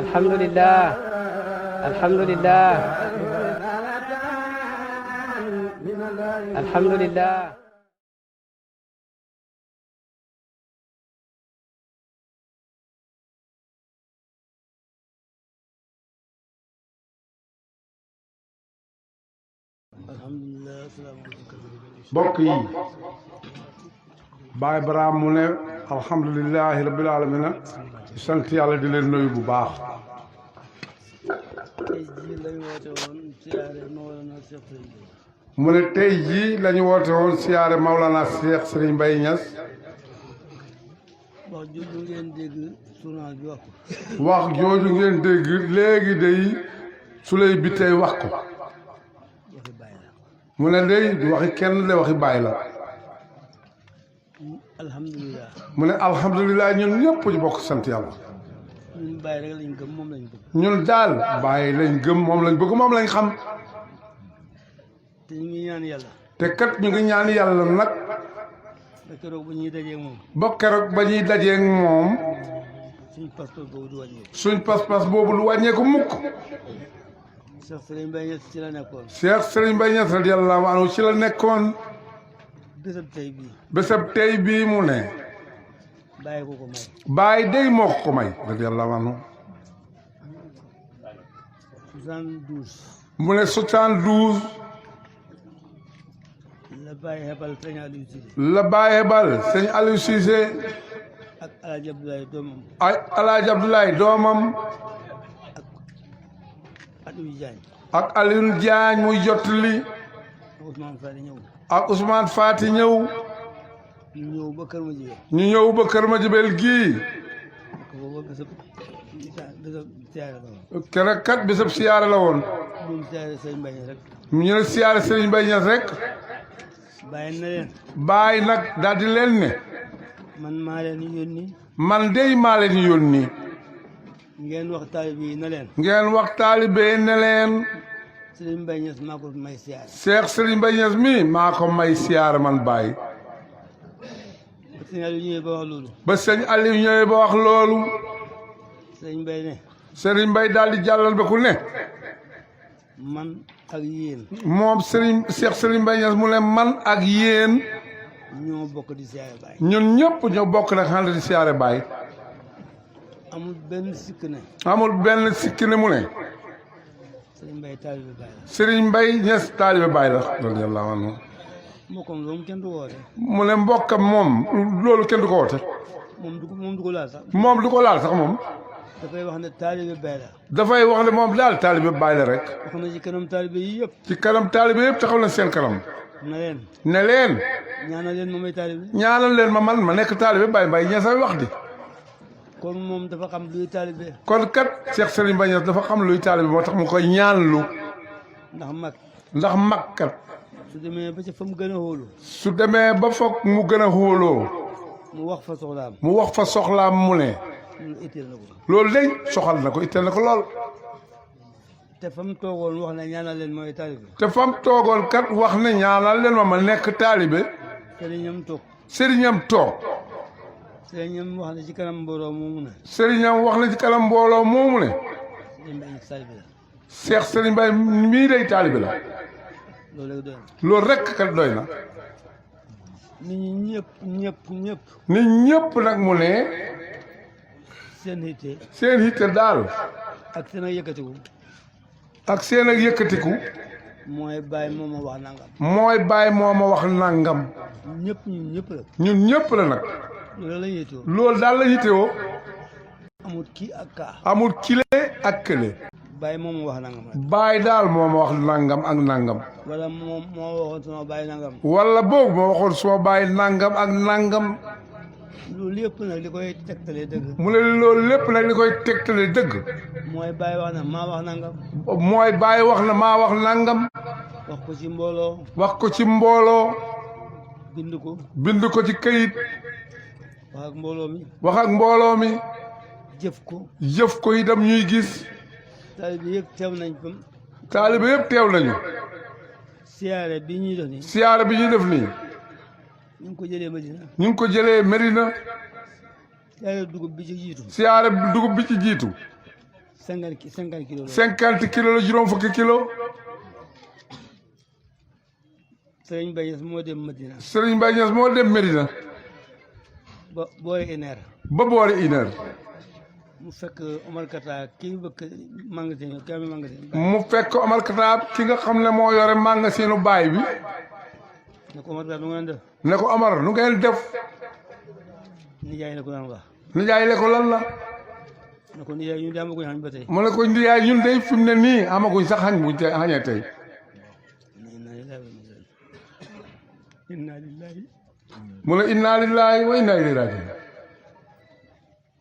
alhamdulillah alhamdulillah alhamdulillah mbokk yi Baye Barham mu ne alhamdulilahi rabbil alamina sant yàlla di leen nuyu bu baax. mu ne tey jii la ñu woote woon siyaare Maulana Cheikh Serigne Mbaye Niass. wax jooju ngeen dégg journal bi wax ko. wax jooju ngeen dégg léegi day Souley bi tey wax ko. mu ne day waxi kenn de waxi Baye la. alhamdulilah. mu ne alhamdulilah ñun ñëpp ñu bokk sant yàlla. ñun Baye rek lañ gëm moom lañ bëgg. ñun daal Baye lañ gëm moom lañ bëgg moom lañ xam. te ñu ngi ñaan yàlla. te kat ñu ngi ñaan yàlla nag. ba keroog ba ñuy dajee moom. ba keroog ba ñuy dajee moom. suñ passeport boobu du wàññeeku. suñ pas-pas boobu du wàññeeku mukk. Cheikh Serigne Mbaye Niass ci la nekkoon. Cheikh Serigne Mbaye Niass radiyallahu anhu ci la nekkoon. bésab tey bii. bésab tey bii mu ne. bàyyi ko ko may. Baye day moo ko may radiyallahu anhu. 72. mu ne 72. la Baye hebal sëñ Aliou Cissé. la Baye hebal sëñ Aliou Cissé. ak El Hadj Abdoulaye doomam. ay El Hadj Abdoulaye doomam. ak Aliou Diagne. ak Aliou Diagne muy jottali. Ousmane Fadi ñëw. ak Ousmane Fati ñëw. ñu ñëw ba Kër Madiabel. ñu ñëw ba Kër Madiabel gii. booba bésab siyaare la woon. keroog kat bésab siyaare la woon. ñun siyaare sëñ Mbaye Niass rek. ñu ne siyaare Serigne Mbaye Niass rek. bàyyi na leen. Baye nag daal di leen ne. man maa leen yónni. man dey maa leen yónni. ngeen wax taalibe yi na leen. ngeen wax taalibe ne leen. Serigne Mbaye Niass maa ko may siyaare. Cheikh Serigne Mbaye Niass mi maa ko may siyaare man Baye. ba sëñ Aliou ñëwee ba wax loolu. ba sëñ Aliou ñëwee ba wax loolu. Serigne Mbaye ne. Serigne Mbaye daal di jàllal ba ku ne. man ak yéen. moom Serigne Cheikh Serigne Mbaye Niass mu ne man ak yéen. ñoo bokk di siyaare Baye. ñun ñëpp ñoo bokk nag xam di siyaare Baye. amul benn sikk ne. amul benn sikki ne mu ne. Serigne Mbaye taalibe Baye la. Serigne Mbaye Niass taalibe Baye la radiyallahu anhu. mbokkam loolu kenn du ko woote. mu ne mbokkam moom loolu kenn du ko woote. moom du ko laal sax. moom du ko laal sax moom. dafay wax ne taalibe Baye la. dafay wax ne moom daal taalibe Baye la rek. wax na ci kanam taalibe yi yëpp. ci kanam taalibe yëpp taxaw na seen kanam. na leen. ne leen. ñaanal leen ma may taalibe. ñaanal leen ma man ma nekk taalibe Baye Mbaye Niass ay wax di. kon moom dafa xam luy taalibe. kon kat Cheikh Serigne Mbaye Niass dafa xam luy taalibe moo tax mu koy ñaanlu. ndax mag. ndax mag kat. su demee ba ca fa mu gën a xóolu. su demee ba foog mu gën a xóoloo. mu wax fa soxlaam. mu wax fa soxlaam mu ne. loolu itteel na ko. loolu day soxal na ko itteel na ko lool. te fa mu toogoon wax ne ñaanal leen mooy taalibe. te fa mu toogoon kat wax ne ñaanal leen ma nekk taalibe. sëriñam toog. sëriñam toog. sëriñam wax na ci kanam mbooloo moomu ne. sëriñam wax na ci kanam mbooloo moomu ne. Serigne Mbaye Niass taalibe la. Cheikh Serigne Mbaye mii day taalibe la. loolu rek doy na. loolu rek kat doy na. nit ñi ñëpp. nit ñëpp nag mu ne. seen hitte. seen hitte daal. ak seen ak yëkkatiku. ak seen ak yëkkatiku. mooy Baye moo ma wax nangam. mooy Baye moo ma wax nangam. ñun ñëpp la. ñun ñëpp la nag. loolu la yittewoo. loolu daal la yittewoo. amul kii ak kaa. amul kile ak kële. Baye moo ma wax nangam rek. Baye daal moo ma wax nangam ak nangam. wala moo waxoon sama Baye nangam. wala boobu moo waxoon suma Baye nangam ak nangam. loolu yëpp nag li koy tegtalee dëgg. mu ne loolu lépp nag li koy tegtale dëgg. mooy Baye wax na maa wax nangam. mooy Baye wax na maa wax nangam. wax ko ci mbooloo. wax ko ci mbooloo. bind ko. bind ko ci këyit. wax ak mbooloo mi. wax ak mbooloo mi. jëf ko. jëf ko itam ñuy gis. taalibe yëpp teew nañ fa. taalibe yëpp teew nañu. siyaare bi ñuy def nii. siyaare bi ñuy def nii. ñu ngi ko jëlee Medina. ñu ngi ko jëlee Medina. siyaare dugub bi ci jiitu siyaare dugub bi ci jiitu 50 kilos la 50 kilos la juróom fukki kilo Sëriñ Baye Niass moo dem Madina Serigne Mbaye Niass moo dem Medina ba boori Ener ba boori une heure mu fekk Omar Kata kii bëgg magasin kii amee magasin mu fekk Omar Kataab ki nga xam ne moo yore magasinu baay bi ne ko Omar Kata nu ngeen def ne ko Omar nu ngeen def nijaay la ko daan wax nijaay le ko lan la ne ko nijaay ñu dama ko xam ba tey mu ne ko nijaay ñun day fi mu ne nii amaguñ sax xañ buñ te xañee tey inna lillahi mu ne inna lillahi wa inna ilayhi rajiun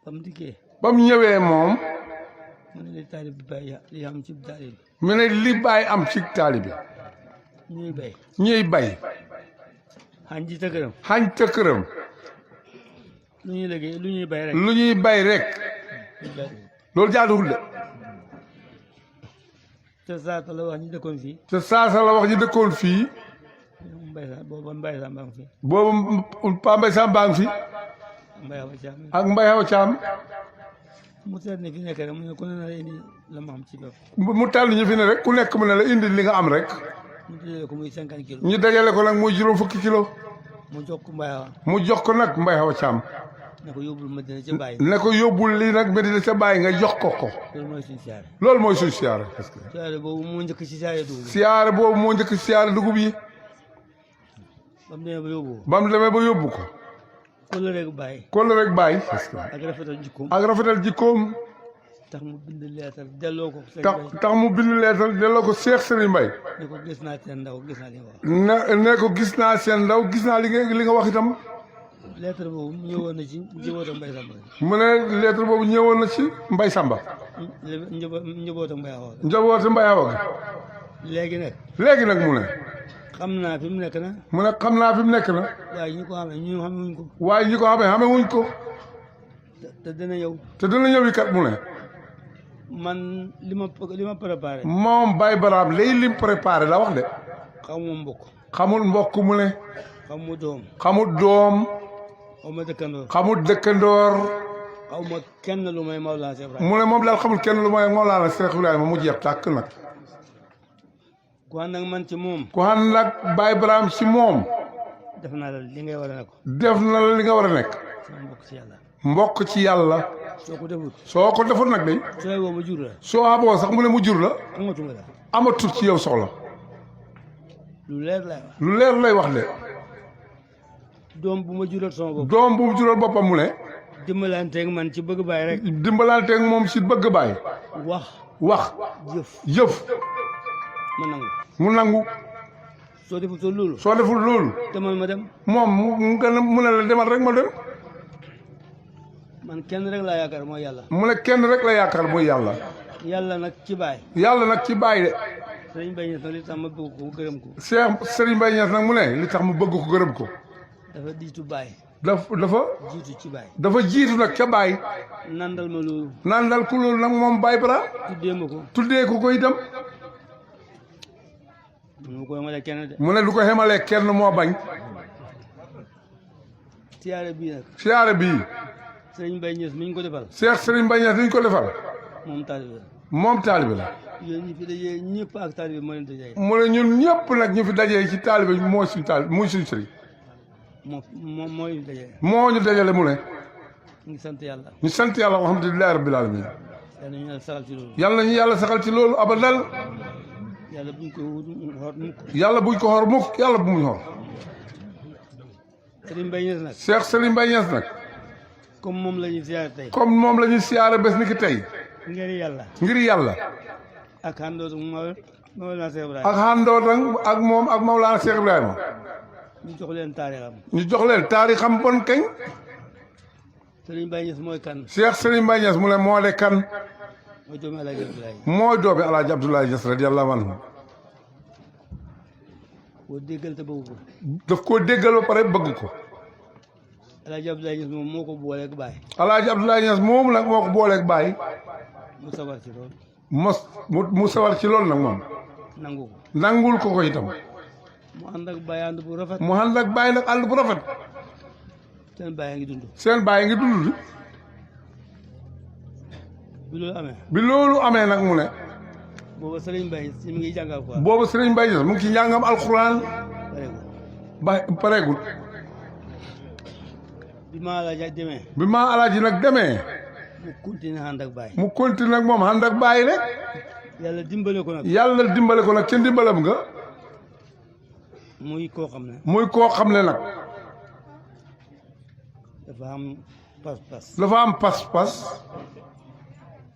ba mu dikkee ba mu ñëwee moom mu ne li taalib bi bàyyi li am ci taalib mu ne li baay am ci taalibe ñuy bay ñuy bay xañ ji ta këram xañ ca këram lu ñuy liggéey lu ñuy bay rek lu ñuy bay rek loolu jaaduwul de te saata la wax ñu dëkkoon fii te saasa la wax ñi dëkkoon fii mbay sa boobu mbay sa mbaa ngi fi boobu Pa Mbay Samb baa ngi fi mbay awa caam ak Mbay Awa Caam mu seet ne fi nekk rek mu ne ku ne na la indi la mu am ci bopp mu tànn ñu fi ne rek ku nekk mu ne la indi li nga am rek mu tuddee ko muy 50 kilos ñu dajale ko nag muy juróom fukki kilo mu jox ko mbay awa mu jox ko nag Mbay Awa Caam ne ko yóbbul ma dina ca bàyyi ne ko yóbbul lii nag Medina ca bàyyi nga jox ko ko loolu mooy suñu siyaare loolu mooy suñu siyaare parce que siyaare boobu moo njëkk ci siyaare dugub bi siyaare boobu moo njëkk siyaare dugub yi ba mu demee ba yóbbu ba mu demee ba yóbbu ko ko la rek bàyyi kon la rek bàyyi ak rafetal jikkoom ak rafetal jikkoom tax mu bind leetar delloo ko sëñ tax Bay tax mu bind leetal delloo ko Cheikh Serigne Mbaye ne ko gis naa seen ndaw gis naa li nga wax ne ko gis naa seen ndaw gis naa li nga wax itam leetar boobu ñëwoon na ci njabootam Mbay Samba mu ne lettre boobu ñëwoon na ci Mbay Samba njabootam Mbay Awa njabootu Mbay Awa léegi nag léegi nag mu ne xam naa fi mu nekk na mu ne xam naa fi mu nekk na waaye ñi ko xamee ñu xamewuñ ko waaye ñi ko xamee wuñ ko te dina yow te dina ñëw kat mu ne man li ma préparé moom Baye Baraam lay lim préparé la wax de xamuma mbokk xamul mbokk mu ne xamuma doom xamul doom xamuma dëkkandoor xamul dëkkandoor xamuma kenn lu may Mawlana Cheikh Ibrahima mu ne moom daal xamul kenn lu mooy Mawlana Cheikh Ibrahima mu jeex tàkk nag ku ànd ak man ci moom ku ànd nag Baye Baraam ci moom def naa la li ngay war a nekk def na la li nga war a nekk sama mbokk ci yàlla mbokk ci yàlla soo ko defut soo ko deful nag day sooy woo ma jur la soo xaboo sax mu ne mu jur la amatuma la amatul ci yow soxla lu leer lay wax lu leer lay wax de doom bu ma jural sama bopp doom bu mu jural boppam mu ne dimbalanteeg man ci bëgg bàyyi rek dimbalanteeg moom si bëgg Baye wax wax jëf jëf ma nangu mu nangu soo defut soo loolu soo deful loolu demal ma dem moom mu ne la demal rek ma dem man kenn rek laa yaakaar mooy yàlla mu ne kenn rek la yaakaar mooy yàlla yàlla nag ci baay yàlla nag ci Baye de sëriñ Bay Ñas nag li tax ma bëgg ko gërëm ko Cheikh Serigne Mbaye Niass nag mu ne li tax mu bëgg ko gërëm ko dafa diitu baay dafa jiitu ci baay dafa jiitu nag ca Baye nandal ma loolu naan dal ku loolu nag moom Baye Bara tuddee ma ko tuddee ko itam mu ko yemale kenn de mu ne du ko xemalee kenn moo bañ siyaare bii nag siyaare bii sëriñ Bay Ñas mi ñu ko defal Cheikh Serigne Mbaye Niass dañ ko defal moom taalibe la moom taalibe la yéen ñi fi dajee ñëpp ak taalibe moo leen dajee mu ne ñun ñëpp nag ñu fi dajee ci taalibe mooy suñu taalibe muy suñu sëriñ moo leen dajee moo ñu dajale mu ne ñu ngi sant yàlla ñu sant yàlla alhamdulilahi rabbil alamin yàlla ñu yàlla saxal ci loolu yàlla nañu yàlla saxal ci loolu abadal yàlla buñ ko xor mukk yàlla buñ ko xor mukk yàlla bu muñ xor sëriñ Bay Ñas nag Cheikh Serigne Mbaye Niass nag comme moom la ñuy siyaare tey comme moom la ñuy siyaare bés ni ki tey ngir yàlla ngir yàlla ak àndootu Mawlana Cheikh Ibrahima ak xàndoo nag ak moom ak Mawlana Cheikh Ibrahima ñu jox leen taarixam ñu jox leen taarixam bon kañ sëriñ Bay Ñas mooy kan Cheikh Serigne Mbaye Niass mu ne moo de kan mooy doomi Alaaji Abdoulaye mooy doomi Alaaji Abdoulaye Niass radiyallahu anhu boo déggal te bëgg ko daf koo déggal ba pare bëgg ko Alaaji Abdoulaye Ñas moom moo ko booleeg baay Alaaji Abdoulaye Niass moom nag moo ko booleeg Baye mu sawar ci loolu mu sawar ci loolu nag moom nangu ko nangul ko itam mu ànd ak baay ànd bu rafet mu ànd ak Baye nag ànd bu rafet seen baay a ngi dund seen Baye ngi dund bi loolu amee nag mu ne booba Serigne Mbaye mi ngi jàngal quoi. boobu Serigne Mbaye Niass mu ngi ci njàngam alxuraan pareegul bi ma Alaaji demee. bi ma Alaaji nag demee mu continué ànd ak Baye. mu continué nag moom ànd ak Baye rek yàlla dimbale ko nag. yàlla dimbale ko nag ca ndimbalam nga muy koo xam ne. muy koo xam ne nag dafa am pas-pas. dafa am pas-pas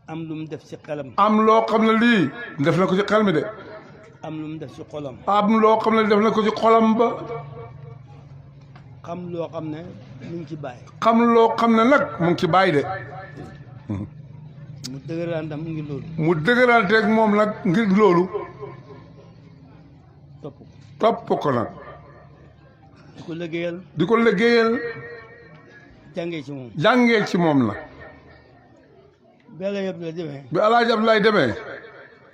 am lu mu def ci xelam. am loo xam ne lii def na ko ci xel mi de am lu mu def ci xolam. am loo xam ne def na ko ci xolam ba xam loo xam ne mu ngi ci Baye. xam loo xam ne nag mu ngi ci Baye de mu dëgëraan tam ngi loolu. mu dëgëranteeg moom nag ngir loolu topp ko. topp ko nag di ko liggéeyal. di ko liggéeyal jàngee ci moom. jàngee ci moom nag bi Alaaji Abdoulaye demee. bi Alaaji Abdoulaye demee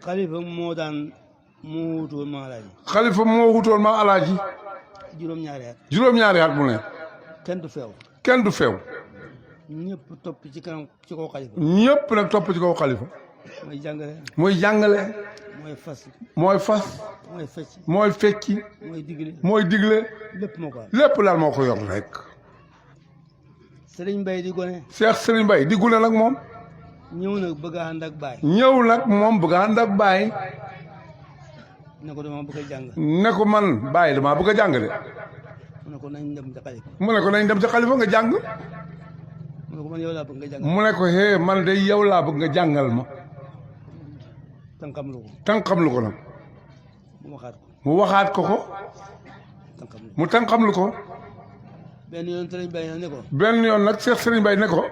xalifa moo daan moo wutoon ma Alaaji. xalifa moo wutoon ma Alaaji juróom-ñaari at. juróom-ñaari at mu ne kenn du feew. kenn du feew ñëpp topp ci kanam ci kaw xalifa. ñëpp nag topp ci kaw xalifa mooy jàngale. muy jàngale mooy fas. mooy fas mooy fecc. mooy fecci mooy digle. mooy digle lépp moo ko am. lépp daal moo ko yor rek Serigne Mbaye di gone. Cheikh Serigne Mbaye di gune nag moom ñëw nag bëgg a ànd ak Baye. ñëw nag moom bëgg a ànd ak Baye ne ko dama bëgg a jàng. ne ko man Baye damaa bëgg a jàng de mu ne ko nañ dem ca xalifa. mu ne ko nañ dem ci xalifa nga jàng mu ne ko man yow laa bëgg nga jàng. mu ne ko hee man de yow laa bëgg nga jàngal ma tànkam lu ko. tànqam lu ko nag mu waxaat ko. mu waxaat ko ko tànkam lu ko. mu tànqam lu ko benn yoon Serigne Mbaye ne ko. benn yoon nag Cheikh Serigne Mbaye ne ko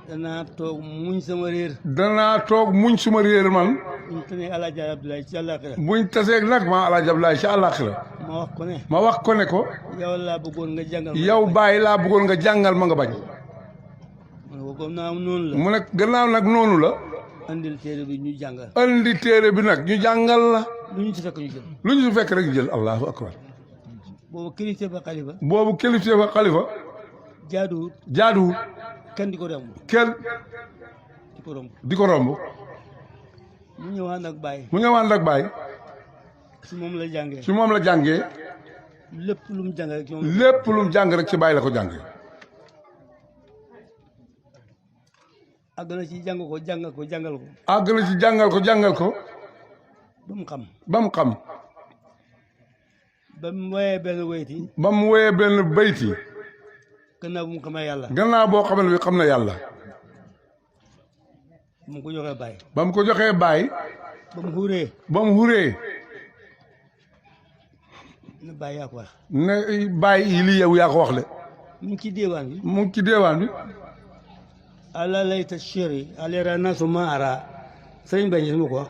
danaa toog muñ sama réer. danaa toog muñ suma réer man ñu tënee Alaaji Abdoulaye ci àllaaxira. buñ taseeg nag ma Alaaji Abdoulaye ci àllaaxira ma wax ko ne. ma wax ko ne ko yow laa bëggoon nga jàngal. yow Baye laa bëggoon nga jàngal ma nga bañ mu ne ko comme naa noonu la. mu ne gannaaw nag noonu la andil téere bi ñu jàngal. andi téere bi nag ñu jàngal la lu ñu ci fekk ñu jël. lu ñu fekk rek jël allahu akbar boobu kilifte ba xalifa. boobu kilifte fa xalifa jaaduwut. jaaduwul kenn di ko romb. kenn di ko romb. di ko romb mu ñëwaan ak Baye. mu ñëwaan ak Baye si moom la jàngee. ci moom la jàngee lépp lu mu jàng rek ci moom. lépp lu mu jàng rek ci Baye la ko jàngee àgg na ci jàng ko jàngal ko jàngal ko. àgg na ci jàngal ko ba mu xam. ba mu xam ba mu woyee benn wéyti. ba mu woyee benn bayti gannaaw bu mu xamee yàlla. gannaaw boo xam ne bi xam na yàlla mu ngi ko joxee Baye. ba mu ko joxee Baye ba mu xuuree. ba mu huree ne Baye yaa ko wax. ne Baye yi lii yow yaa ko wax de mu ngi ci déewaan bi. mu ngi ci deewaan bi ala layta chéri alera nasu ma ara sëriñ Mbaye Niass ma ko wax.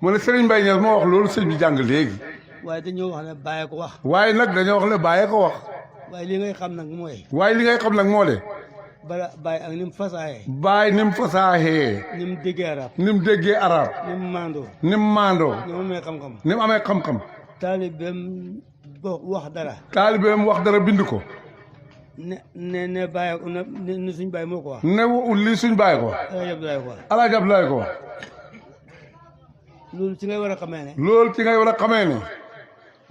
mu ne Serigne Mbaye Niass moo wax loolu sëñ bi jàng léegi waaye dañoo wax ne Baye ko wax. waaye nag dañoo wax ne Baye ko wax waaye li ngay xam nag mooy. waaye li ngay xam nag moo de bala Baye ak ni mu fasaayee. Baye ni mu fasaaxee ni mu déggee arab. ni mu déggee arab ni mu maandoo. ni mu maandoo ni mu amee xam-xam. ni mu amee xam-xam taalibeem wax dara. taalibeem wax dara bind ko ne Baye ne suñ Baye moo ko wax. ne lii suñ Baye ko wax Alaaji Abdoulaye ko wax. Alaaji Abdoulaye ko wax loolu ci ngay war a xamee ne. loolu ci ngay war a xamee ne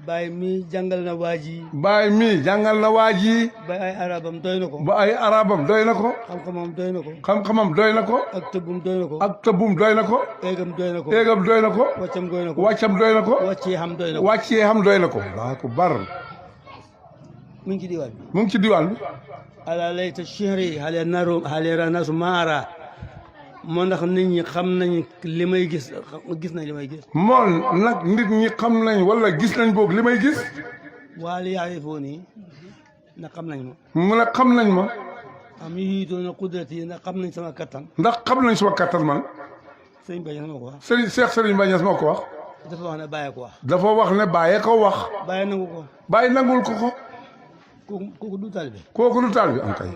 Baye mi jàngal na waa ji. Baye mii jàngal na waa ji ba ay arabam doy na ko. ba ay arabam doy na ko xam-xamam doy na ko. xam-xamam doy na ko ak tëbbum doy na ko. ak tëbbum doy na ko eegam doy na ko. éegam doy na ko wàccam doy na ko. wàccam doy na ko wàccee xam doy na ko. wàccee xam doy na ko Allahu akbar mu ngi ci diwaan bi. mu ngi ci diwaan bi ala layta chehri halera nasu maara moo ndax nit ñi xam nañ li may gis nañ li may gis. moom nag nit ñi xam nañ wala gis nañ boog li may gis waali yaarifoo nii na xam nañ ma. mu ne xam nañ ma am yuhiituuna qudrati na xam nañ sama kattan. ndax xam nañ sama kattan man sëñ Baye Niass moo ko wax. Cheikh Serigne Mbaye Niass moo ko wax dafa wax ne Baye ko wax. dafa wax ne Baye ko wax Baye nangu ko. Baye nangul ko ko kooku du taalibe. kooku lu taal bi am kay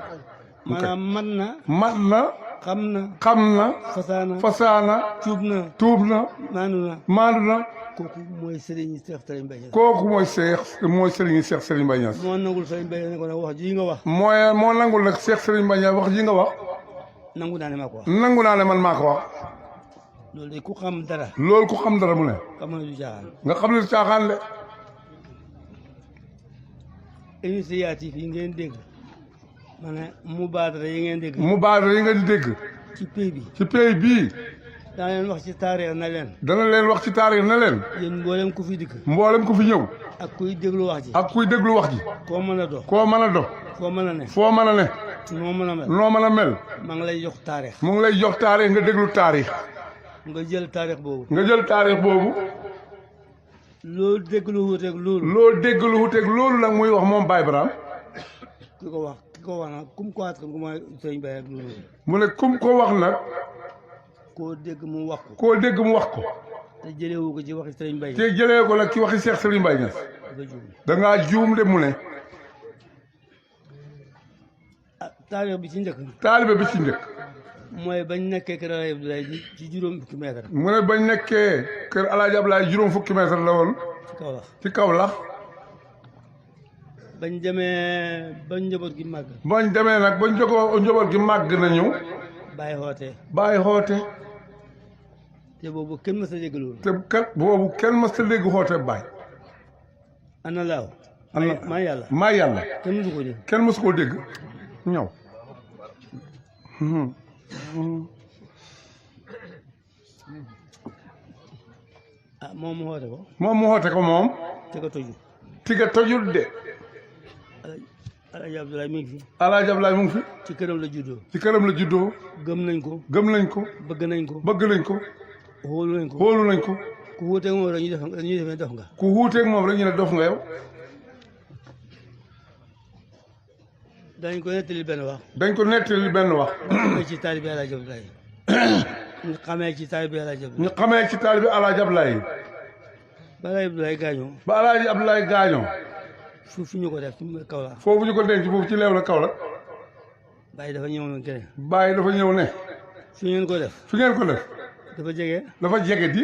maanaam man na. mat na xam na. xam na fasaana. fasaana tuub na. tuub na maandu na. maandu na kooku mooy Serigne Cheikh Serigne Mbaye Niass. kooku mooy Serigne Cheikh Serigne Mbaye Niass moo nangul Serigne Mbaye ne ko nag wax ji nga wax. moo nangul nag Cheikh Serigne Mbaye Niass wax ji nga wax nangu naa ne maa ko wax nangu naa ne man maa ko wax loolu de ku xam dara loolu ku xam dara mu ne xam na du caaxaan nga xam ne du caaxaan de initiative yi ngeen dégg ma ne mubaadara yi ngeen dégg mu baadara yi nga di dégg ci pays bi ci pays bii daa leen wax ci taarix na leen dana leen wax ci taarix na leen yéen mboolem ku fi dikk mboolem ku fi ñëw ak kuy déglu wax ji ak kuy déglu wax ji koo mën a dox koo mën a dox foo mën a ne foo mën a ne noo mën a mel noo mën a mel maa ngi lay jox taarix mu ngi lay jox taarix nga déglu taarix nga jël taarix boobu nga jël taarix boobu loo déglu wuuteeg loolu loo dégg lu wuteeg loolu nag muy wax moom Baye Birame ki ko wax nag kum ko waat ko mooy sëñ Baye ak loolu mu ne kum ko wax nag koo dégg mu wax ko koo dégg mu wax ko te jëlewu ko ci waxi sëñ Baye te jëlee ko nag ci waxi Cheikh Serigne Baye Niass dafa juum da ngaa juum de mu ne ah taarix bi ci njëkk taalibe bi ci njëkk mooy bañ nekkee kër Alaaji Abdoulaye ci juróom fukki mètre mu ne bañ nekkee kër Alaaji Ablaye juróom fukki mètre la woon ci kaw wax ci kaw lax bañ demee ba njaboot gi màgg bañ demee nag bañ jógoo njaboot gi màgg nañu bàyyi xoote bàyyi xoote te boobu kenn mës a dégg loolu te kat boobu kenn mës ta dégg xoote Baye ana laaw ana maa yàlla maa yàlla kenn mësu ko dégg kenn mësu koo dégg ñëw ah moom mu xoote ko moom mu xoote ko moom te ko toju tiga tojul de Alaaji Abdoulaye mi ngi fi Alaaji Ablaye mu ngi fi ci këram la juddoo ci këram la juddoo gëm nañ ko gëm nañ ko bëgg nañ ko bëgg nañ ko xoolu nañ ko xoolu nañ ko ku wuuteeg moom rek ñu def ne def nga ku wuuteeg moom rek ñu ne dof nga yow dañ ko nettali benn wax dañ ko nettali benn wax xamee ci taalibi Alaaji Abdoulaye ñu xamee ci taalibi Alaaji Abdoulaye ñu xamee ci taalibi Alaaji Ablaye ba Alaaji Abdoulaye gaañoo ba Alaaji Ablaye gaañoo fi ñu ko def ci kaw la foofu ñu ko denc foofu ci leew la kaw la Baye dafa ñëw noonu keneen Baye dafa ñëw ne fi ngeen ko def fi ngeen ko def dafa jege dafa jege di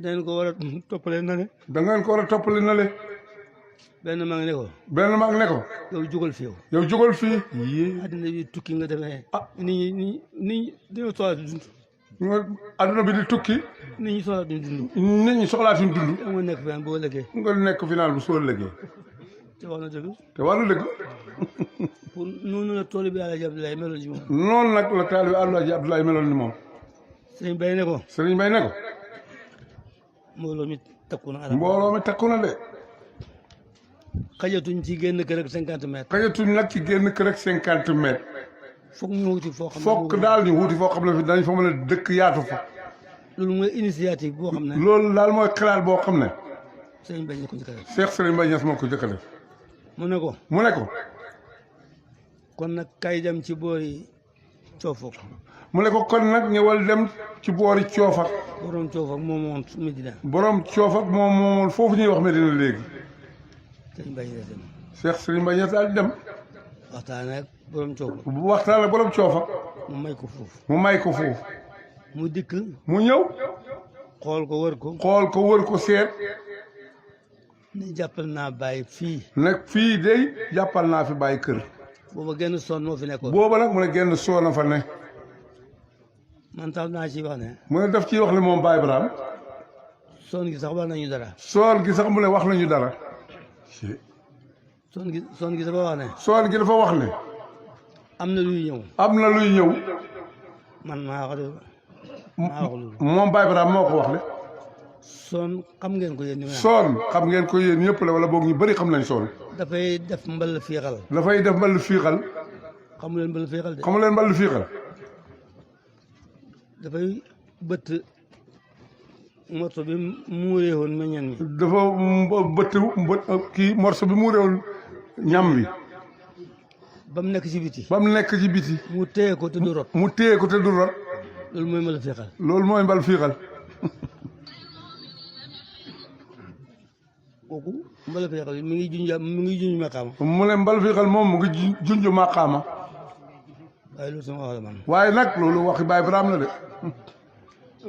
dañ ko war a toppale na ne da ngeen ko war a toppali na le benn mag ne ko benn mag ne ko yow jógal fi yow yow jógal fii addina bi tukki nga demee nit ñi dañoo soxla dund nga adduna bi di tukki nit ñi soxla duñ dund nit ñi soxlaatuñ dund da nga nekk fenn boo lëggee nga nekk final bu soo lëggee te wax na dëgg te wàllu dëgg pour noonu la tool bi Alaaji Abdoulaye meloon ci moom noonu nag la taalibi Alaaji Abdoulaye meloon ni moom sëñ Baye ne ko sëriñ Bay ne ko mbooloo mi takku na mbooloo mi takku na de xajatuñ ci génn kër ak 50 mètres xajatuñ nag ci génn kër ak 50 mètres foog ñu wuti foo xam ne fokk daal ñu wuti foo xam ne fi dañ fa mën a dëkk yaatu fa loolu mooy initiative boo xam ne loolu daal mooy xalaat boo xam ne sëñ Baye ñu ko njëkk a def Cheikh Serigne Baye Niass moo ko jëkk a def mu ne ko mu ne ko kon nag kay dem ci boori Coofak mu ne ko kon nag ñëwal dem ci boori Coofak borom Coofak moom woon Medina borom Coofak moom moomoon foofu ñuy wax Medina léegi sëñ Baye ñu dem Cheikh Serigne Baye Niass daal di dem waxtaan ak borom Coofak bu waxtaan ak borom Coofak mu may ko foofu mu may ko foofu mu dikk mu ñëw xool ko wër ko xool ko wër ko seet ni jàppal naa Baye fii nag fii day jàppal naa fi Baye kër booba genn sonn moo fi nekkoon booba nag mu ne genn soona fa ne man tax naa ci wax ne mu ne daf ciy wax ne moom Baye Birame sonn gi sax wax nañu dara soon gi sax mu ne wax nañu dara sonn gi dafa wax ne soon gi dafa wax ne am na luy ñëw am na luy ñëw man maa wax loolu moom Baye Birame moo ko wax ne soon xam ngeen ko yéen ni soon xam ngeen ko yéen ñëpp la wala boog ñu bëri xam nañ soon dafay def mbal fiixal dafay def mbal fiixal xamu leen mbal fiixal de xamu leen mbal fiixal dafay bëtt morso bi muuree woon meññeen mi dafa bëtt kii morso bi muuree woon ñam bi ba mu nekk ci biti ba mu nekk ci biti mu téye ko te du rot mu téye ko te du rot loolu mooy mbal fiixal loolu mooy mbal fiixal kooku mbal fiixal mi ngi junj maqaama mu ne mbal fiixal moom mu ngi junj maqaama waaye loolu sama wax la man waaye nag loolu waxi Baye Birame la de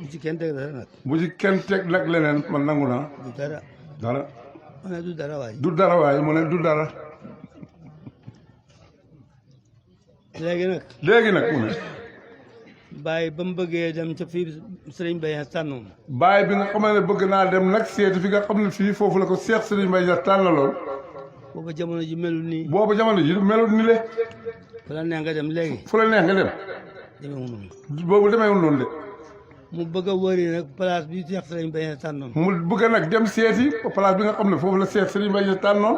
bu ci kenn teg dara nag bu ci kenn teg nag leneen man nangu naa du dara dara ma ne du dara waaye du dara waaye mu ne du dara léegi nag léegi nag mu ne bàyyi ba mu bëggee dem ca fii sëriñ Baye tànnoon bàyyi bi nga xam ne bëgg naa dem nag seeti fi nga xam ne fii foofu la ko Cheikh Serigne Mbaye Niass tànnaloon booba jamono ji melul nii boobu jamono ji melul ni le fu la neex nga dem léegi fu la neex nga dem demeewul noonu boobu demeewul noonu de mu bëgg a wëri nag place bi Cheikh sëriñ Baye tànnoon mu bëgg nag dem seeti place bi nga xam ne foofu la Cheikh Serigne Mbaye Niass tànnoon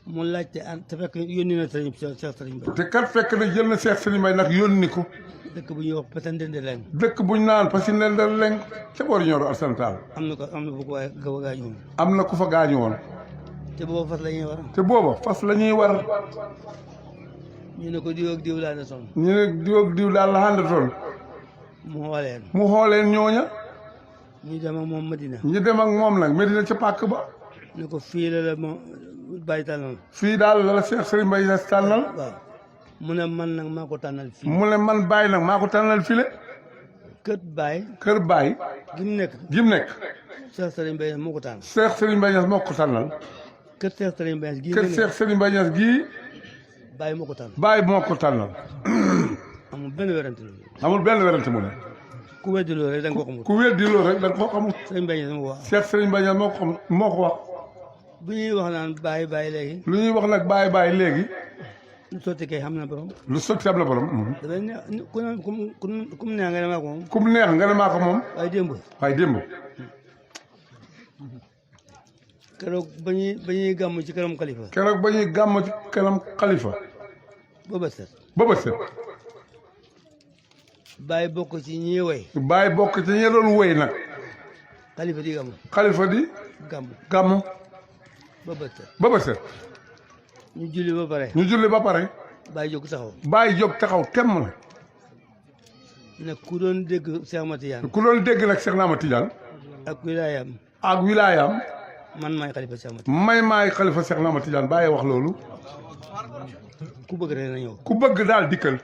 mu laajte te fekk yónni na sëriñ Cheikh sëriñ Baye te kat fekk na jël na Cheikh Serigne Mbaye nag yónni ko dëkk bu ñuy wax Patendende leen dëkk buñ naan parce que nen da leng ca boori ñooro Alassane Tall am na bu ko waaye gaw a gaañu woon am na ku fa gaañu woon te booba fas la ñuy war te booba fas la ñuy war ñu ne ko diw ak diw laa ne son ñu ne diw ak diw daal la àndatoon mu xooleen mu xooleen ñooña ñu dem ak moom Madina ñu dem ak moom nag Medina ca pàkk ba ne ko fii la moom bàyyi tànnal fii daal la Cheikh Serigne Mbaye Niass tànnal waaw mu ne man nag maa ko tànnal fii mu ne man Baye nag maa ko tànnal file kër Baye kër Baye gi mu nekk jim nekk Cheikh Serigne Baye moo ko tànn Cheikh Serigne Mbaye Niass moo ko tànnal kër Cheikh Serigne Baye gi kër Cheikh Serigne Mbaye Niass gii Baye moo ko tànn Baye moo ko tànnal amul benn werante loolu amul benn werante mu ne ku weddi loolu rek da nga ko xamul ku weddi loolu rek da nga koo xamul Serigne Baye sama wax Cheikh Serigne Mbaye Niass moo ko xam moo ko wax bu ñuy wax naan Baye Baye léegi lu ñuy wax nag Baye léegi lu sotti kay xam na borom lu sotti am na borom dafay ne ku ne ku mu neex nga ne maa ko moom ku mu neex nga ne maa ko moom waaye démb waaye démb keroog ba ñuy gàmm ci kanam xalifa keroog ba ñuy gàmm ci kanam xalifa ba bët set ba bët set Baye bokk ci ñi way Baye bokk ci ñi doon wéy nag xalifa di gàmm xalifa di gàmm gàmm ba bët set ba bët set ñu julli ba pare ñu julli ba pare Baye jóg taxaw Baye jóg taxaw temm na ne ku doon dégg Cheikh Matiyaan ku doon dégg nag Cheikh Naama Tidiane ak wilaayam ak wilaayam man maay xalifa Cheikh Matiyaan maay xalifa Cheikh Naama Tidiane Baye wax loolu ku bëgg rek na ñëw ku bëgg daal dikkal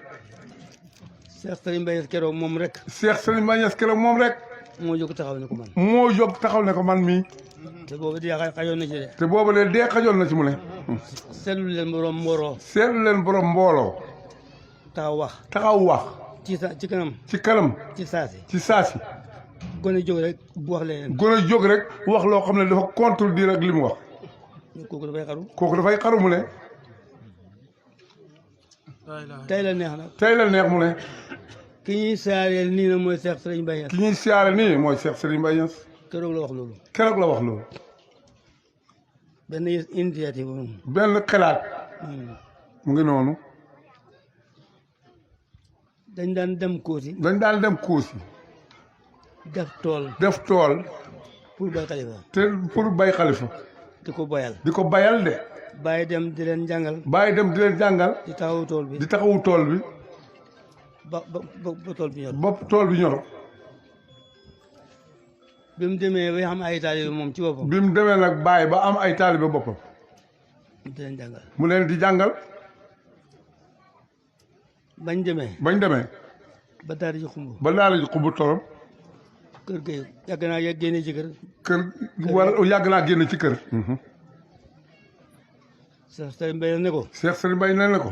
Cheikh Serigne Baye keroog moom rek Cheikh Serigne Mbaye Niass keroog moom rek moo jóg taxaw ne ko man moo jóg taxaw ne ko man mii te boobu di xajoon na ci de te boobu de dee xajoon na ci mu ne seetlu leen borom mbooloo seetlu leen borom mbooloo taxaw wax taxaw wax ci kanam ci kanam ci saasi ci saasi gone jóg rek bu wax leneen gën a jóg rek wax loo xam ne dafa contredire ak li mu wax kooku dafay xaru kooku dafay xaru mu ne tey la neex nag tey la neex mu ne ki ñuy saareel nii na mooy Cheikh Serigne Baye ki ñuy siyaare nii mooy Cheikh Serigne Mbaye Niass keroog la wax loolu keroog la wax loolu benn initiative moom benn xalaat mu ngi noonu dañ daan dem Kooti dañ daan dem Kousi def tool def tool pour bay xalifa te pour bay xalifa di ko boyal di ko bayal de bàyyi dem di leen jàngal bàyyi dem di leen jàngal di taxawu tool bi di taxawu tool bi ba tool bi ñor bopp tool bi ñor bi mu demee ba xam ay taalibe moom ci boppam bi mu demee nag bàyyi ba am ay taalibe boppam di leen jàngal mu leen di jàngal bañ demee bañ demee ba daal di xumb ba daal di xubbu torom kër ga yàgg naa génne ci kër kër war yàgg naa génn ci kër Cheikh Serigne Baye ne ko Cheikh Serigne Mbaye nee na ko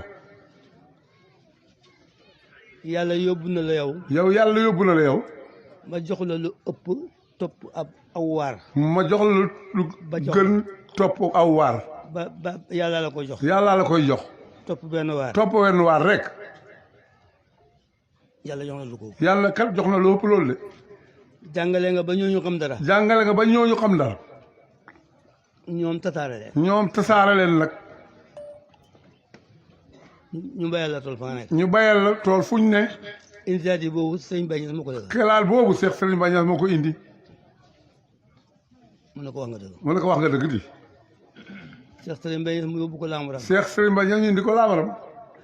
yàlla yóbbu na la yow yow yàlla yóbbu na la yow ma jox la lu ëpp topp aw waar ma jox la lu gën topp aw waar ba yàlla la koy jox yàlla la koy jox topp benn waar topp wenn waar rek yàlla jox na lu ko yàlla kat jox na lu ëpp loolu de jàngale nga ba ñooñu xam dara jàngale nga ba ñooñu xam dara ñoom tataare leen ñoom tasaare leen nag ñu bayal la tool fa nga nekk ñu bayal la tool fuñ ne initiative boobu sëñ Baye Niass moo ko dëgg xelaat boobu Cheikh Serigne Mbaye Niass moo ko indi mu ne ko wax nga dëgg mu ne ko wax nga dëgg di Cheikh Serigne Baye Niass mu yóbbu ko Lambaram Cheikh Serigne Mbaye Niass ñu indi ko Lambaram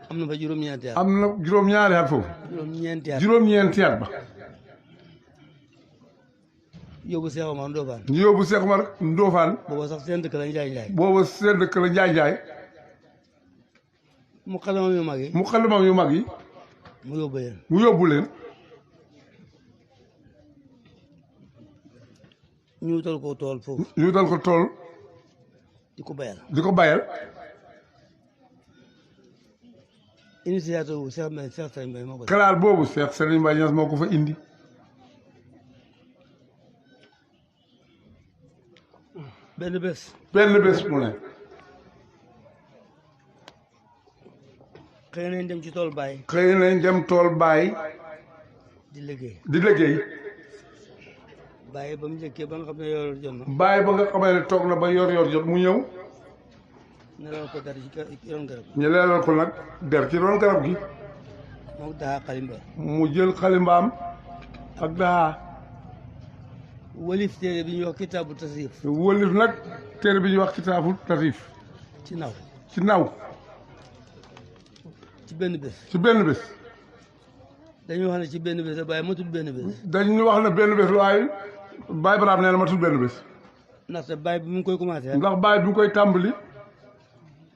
am na fa juróom-ñeenti at am na juróom-ñaari at foofu juróom-ñeenti at juróom-ñeenti at ba yóbbu Cheikh Omar Ndofane ñu yóbbu Cheikh Omar Ndofane booba sax seen dëkk la njaay booba seen dëkk la njaay mu xalamam yu mag yi mu xalamam yu mag yi mu yóbbu leen mu yóbbu leen ñu wutal ko tool foofu ñu dal ko tool di ko bayal di ko bayal initiative wu Cheikh Serigne Mbaye moo ko def. xalaat boobu Cheikh Serigne Mbaye Niass moo ko fa indi. benn bés. mu ne. xëy nañ dem ci tool Baye. xëy nañ dem tool Baye. di liggéey. Baye ba mu njëkkee ba nga xam ne yor jot na. Baye ba nga xamee ne toog na ba yor jot mu ñëw. ñu leeral ko der ci ron garab. ñu leeral ko nag der ci ron garab gi. moom daa xalimba. mu jël xalimbaam ak daa. wëlif téere bi ñuy wax kitaabu tasrif. wëlif nag téere bi ñuy wax kitaabu tasrif. ci naw. ci benn bés. dañuy wax ne ci benn bés Baye matul benn bés. dañu wax ne benn bés waaye Baye Baraam nee na matul benn bés. ndaxte Baye bi mu ngi koy commencé. ndax Baye bi mu koy tàmbali.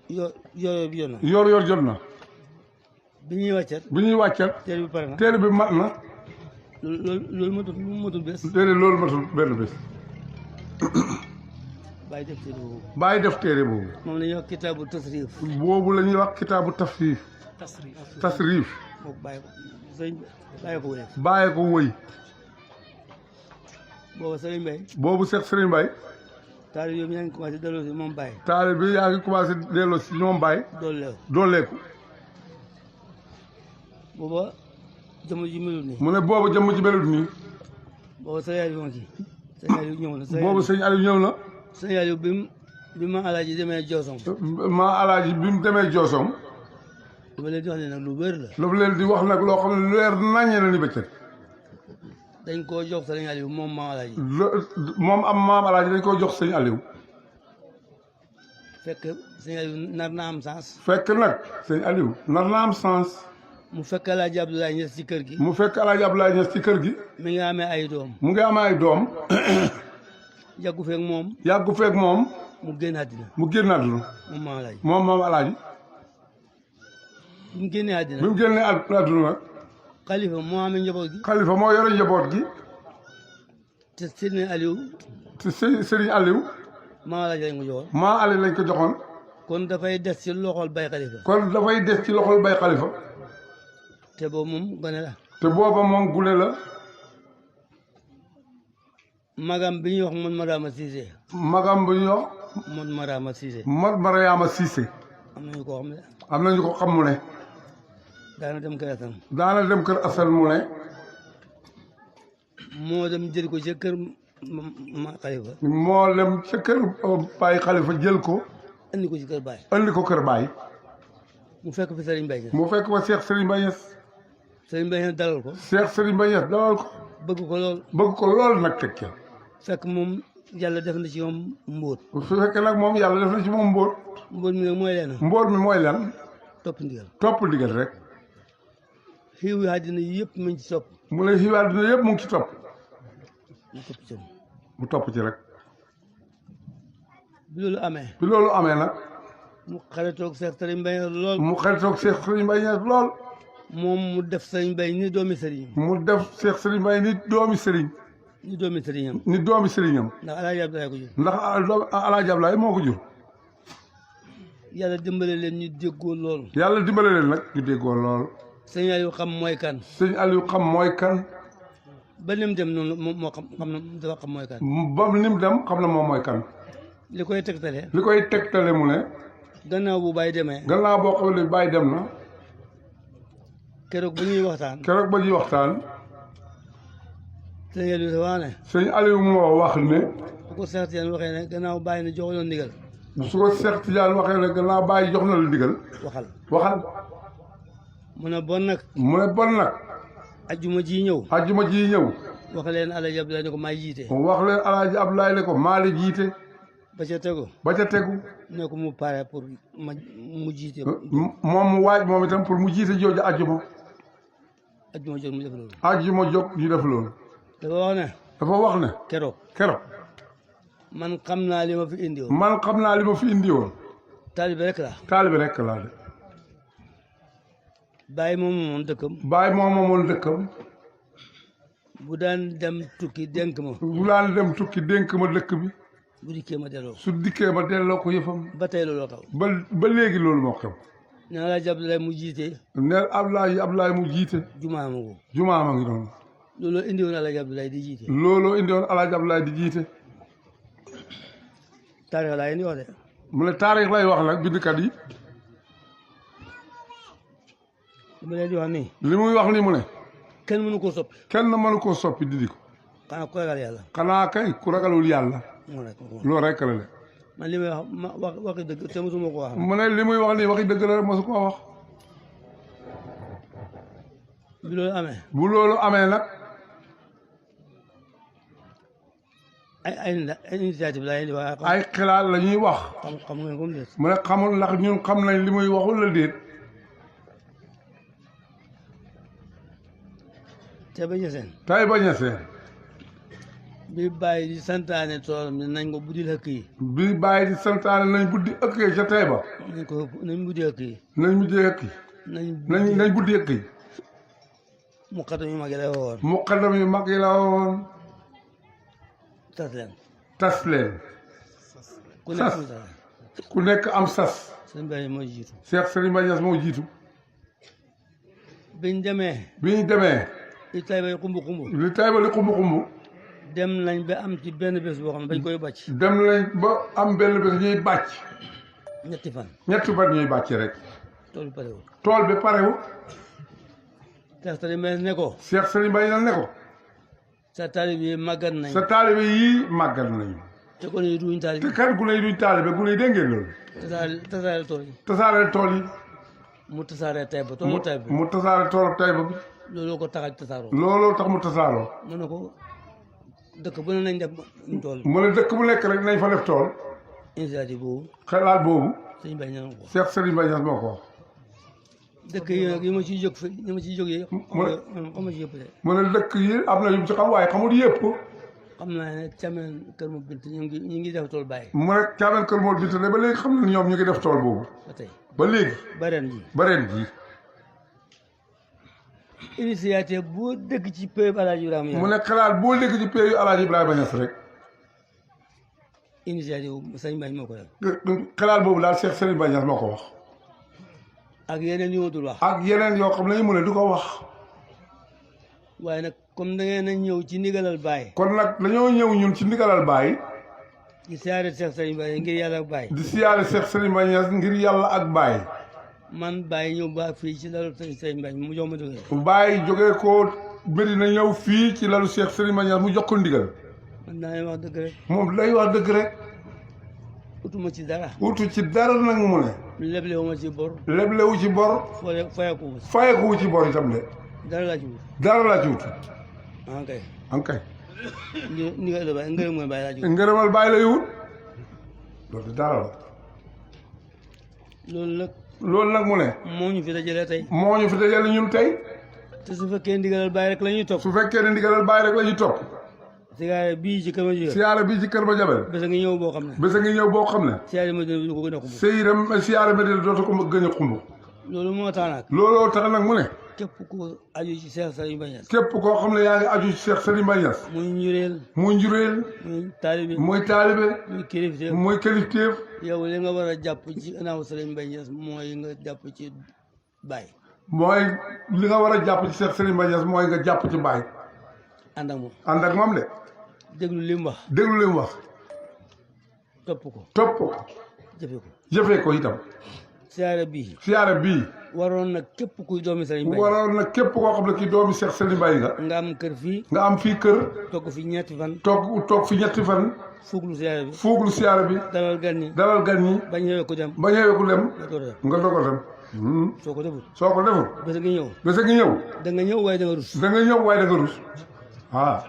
yor na. yor jot na. bi ñuy wàccat. téere bi pare na. téere bi mat na. loolu matul bés. téere loolu matul benn bés. Baye def téere boobu. moom la ñuy wax kitaabu tasrif. boobu la ñuy wax kitaabu tasrif. tasrif. Baye ko wëy. boobu Serigne Mbaye. boobu Cheikh Serigne Mbaye. taalib yooyu yaa ngi commencé delloo si moom Baye. taalib bi yaa ngi commencé delloo si ñoom Baye. dooleeku. booba jëmm ji melut nii. mu ne boobu jëmm ji melut nii. boobu sëñ Aliou ma kii. sëñ Aliou ñëw na. boobu sëñ Aliou ñëw na. sëñ Aliou bi ma alaaji demee Joosong. bi mu demee Joosong. dama leen di wax ne nag lu wér la. dafa leen di wax nag loo xam ne leer naññee na ni bëccëg. dañ koo jox sëñ Aliou moom maam alaaji. moom am maam alaaji dañ koo jox sëñ Aliou. fekk sëñ Aliou nar na am sens. fekk nag sëñ Aliou nar na am sens. mu fekk Alaaji Abdoulaye Niass ci kër gi. mi ngi amee ay doom. yàggu feeg moom. mu génn àddina. moom maam alaaji. bi mu génnee àddina. nag. xalifa moo amee njaboot gi. xalifa moo yore njaboot gi. te Serigne Aliou. maam alaaji lañ ko joxoon. maam alaaji lañ ko joxoon. kon dafay des ci loxol Baye Khalifa. te boobu moom gone la. booba moom gune la. magam bi ñuy wax Mod Mariama Cissé. Mod Mariama Cissé. am nañu ko xam ne. am nañu ko xam mu ne. daana dem kër Assane. mu ne. moo dem jël ko ca kër Khalifa. moo dem ca kër Baye Khalifa jël ko. andi ko kër Baye. mu fekk fi Serigne Mbaye. Cheikh Serigne Mbaye Niass. Serigne Mbaye Niass dalal ko. Cheikh Serigne Mbaye Niass dalal ko. bëgg ko lool nag teg ca. fekk moom yàlla def na ci moom mbóot. su fekkee nag moom yàlla def na ci moom mbóot. mbóot mi nag mooy leen. topp ndigal rek. xiiw yi àddina yëpp mu ngi ci topp. mu ne xiiw àddina yëpp mu ngi ci topp. mu topp ci rek. bi loolu amee nag. mu xaritoog Cheikh Serigne Mbaye Niass lool. moom mu def Serigne Mbaye ni doomi Serigne. ni doomi Serigne. ndax Alaaji Abdoulaye moo ko jur. yàlla dimbale leen ñu déggoo lool. sëñ Aliou xam mooy kan. ba nim dem noonu moo xam na dafa xam mooy kan. xam na moom mooy kan. li koy tegtale mu ne. gannaaw boo xam ne Baye dem na. keroog ba ñuy waxtaan. sëñ Aliou dafa wax ne. sëñ Aliou moo wax ne. bu ko Cheikh Tidiane waxee ne gannaaw Baye ne jox na ndigal. waxal. mu ne bon nag. ajjuma ji ñëw. wax leen Alaaji Abdoulaye ne ko maay jiite. maa la jiite. ba ca tegu. ne ko mu pare pour mu jiite. moom mu waaj moom itam pour mu jiite jooju ajjuma. ajjuma jóg ñu def loolu. dafa wax ne. keroog. man xam naa li ma fi indi woon. taalibe rek laa de. Baye moom moomoon dëkkam. bu daan dem tukki dénk ma. dëkk bi. bu dikkee ma delloo. su dikkee ma delloo ko yëfam. ba tey looloo xew. ba léegi loolu moo xew. ne Alaaji Abdoulaye mu jiite. ne Abdoulaye mu jiite. jumaa ma ko. jumaa ma ngi noonu. looloo indiwoon Alaaji Abdoulaye di jiite. looloo indiwoon Alaaji Abdoulaye di jiite. taarix laa indi wax de. mu ne taarix lay wax nag bindkat yi. li ma leen di wax nii. li muy wax nii mu ne. kenn mënu koo soppi. kenn mënu koo soppi didi ko. xanaa ku ragal yàlla. xanaa kay ku ragalul yàlla. loolu rek la de. man li may wax waxi dëgg te mosuma ko wax. mu ne li muy wax nii waxi dëgg la rek mosu koo wax. bi loolu amee. bu loolu amee nag. ay initiative la indi waaye. ay xalaat la ñuy wax. xam ngeen comme déet. mu ne xamul ndax ñun xam nañ li muy waxul la déet. Taïba Niassène. Taïba Niassène. bi bàyyi di santaane toolam nañ ko buddil ëkk yi. bi bàyyi di santaane nañ buddi ëkk yi ca Taïba. nañ buddi ëkk yi. nañ buddi ëkk yi. nañ buddi ëkk yi. muqaddam yu mag yi la woon. muqaddam yu mag yi la woon. tas leen. tas leen. ku nekk am sas. Sëriñ Baye moo jiitu. Cheikh Serigne Baye Niass moo jiitu. biñ demee. li Taïba li xumbu xumbu. dem nañ ba am ci benn bés boo xam ne bañ koy bàcc. dem nañ ba am benn bés ñuy bàcc. ñetti fan ñuy bàcc rek. tool bi parewul. Cheikh Serigne Baye ne ko. Cheikh Serigne Baye ne ko. sa taalibe yi màggat nañ. sa taalibe yi màggat nañu. te gune yi duñ taalibe. te kat gune yi duñ taalibe gune yi dégg ngeen loolu. tasaare tool yi. tasaare tool yi. mu tasaare Taïba toolu Taïba. mu tasaare toolu Taïba bi. looloo ko tax tasaaroo. looloo tax mu tasaaroo. mu ne ko dëkk bu ne nañ def tool. mu ne dëkk bu nekk rek nañ fa def tool. initiative boobu. xalaat boobu. Serigne Baye Niass ko. Cheikh Serigne Baye Niass moo ko wax. dëkk yi nag yi ma ciy jóg fi yi ma ciy jóg yi. xam ci yëpp de. mu ne dëkk yi am na yu ci xam waaye xamul yëpp. xam naa ne Thiamène Kër Mor Bint ñu ngi def tool Baye. mu ne Thiamène Kër Mor Bint ne ba léegi xam na ñoom ñu ngi def tool boobu. ba tey ba léegi. ba ren ji. initiative boo dëkk ci pays Alaaji Ibrahima Niass. mu ne xalaat boo dëkk ci pays Alaaji Ibrahima Niass rek. initiative Serigne Baye moo ko def. xalaat boobu daal Cheikh Serigne Baye Niass moo ko wax. ak yeneen yu ma dul wax. ak yeneen yoo xam ne mu ne du ko wax. waaye nag comme da ngeen a ñëw ci ndigalal Baye. kon nag dañoo ñëw ñun ci ndigalal Baye. di siyaare Cheikh Serigne Baye ngir yàlla ak Baye. di siyaare Cheikh Serigne Baye Niass ngir yàlla ak Baye. man Baye ñëw ba fii ci lalu Serigne Baye mu jox ma ndigal. Baye jógee ko Medina ñëw fii ci lalu Cheikh Serigne Baye Niass mu jox ko ndigal. man naa wax dëgg rek. moom lay wax dëgg rek. utuma ci dara. utu ci dara nag mu ne. leblewu ma ci bor. leblewu ci bor. fayeku ci bor itam de. dara laa ci wut. dara laa ci wut. ankay. ankay. ndigal Baye ngërëmal Baye laa ci wut. ngërëmal Baye lay wut. loolu dara la. loolu nag mu ne. moo ñu fi dajale tey. moo ñu fi dajale ñun tey. te su fekkee ndigalal Baye rek la ñuy topp. su fekkee ne ndigalal Baye rek la ñuy topp. siyaare bii ci kër ma jabel. siyaare bii ci kër ma jabel. bés a ngi ñëw boo xam ne. bés a ngi ñëw boo xam ne. siyaare Madina bi du ko gën a xumb. siyaare Madina dootu ko gën a xumb. loolu moo tax nag. looloo tax nag mu ne. képp ku aju ci Cheikh Serigne Baye Niass. képp koo xam ne yaa ngi aju ci Cheikh Serigne Baye Niass. muy njureel. muy njureel. muy taalibe. muy taalibe. muy kilifteef. muy kilifteef. yow li nga war a jàpp ci gannaaw Serigne Baye Niass mooy nga jàpp ci Baye. mooy li nga war a jàpp ci Cheikh Serigne Baye Niass mooy nga jàpp ci Baye. ànd ak moom. ànd ak moom de. déglu li mu wax. déglu li mu wax. topp ko. topp ko. jëfe ko. jëfee ko itam. siyaare bii. siyaare bii. waroon na képp kuy doomi Serigne Baye. waroon na képp koo xam ne kii doomi Cheikh Serigne Baye nga. nga am kër fii. nga am fii kër. toog fi ñetti fan. toog fi ñetti fan. fuuglu siyaare bi. fuuglu siyaare bi. dalal gan ñi. dalal gan ñi. bañ a yokku dem. bañ a yokku dem. nga doog a dem. nga doog a dem. soo ko deful. soo ko deful. bés a ngi ñëw. bés a ngi ñëw. da nga ñëw waaye da nga rus. da nga ñëw waaye da nga rus. waaw.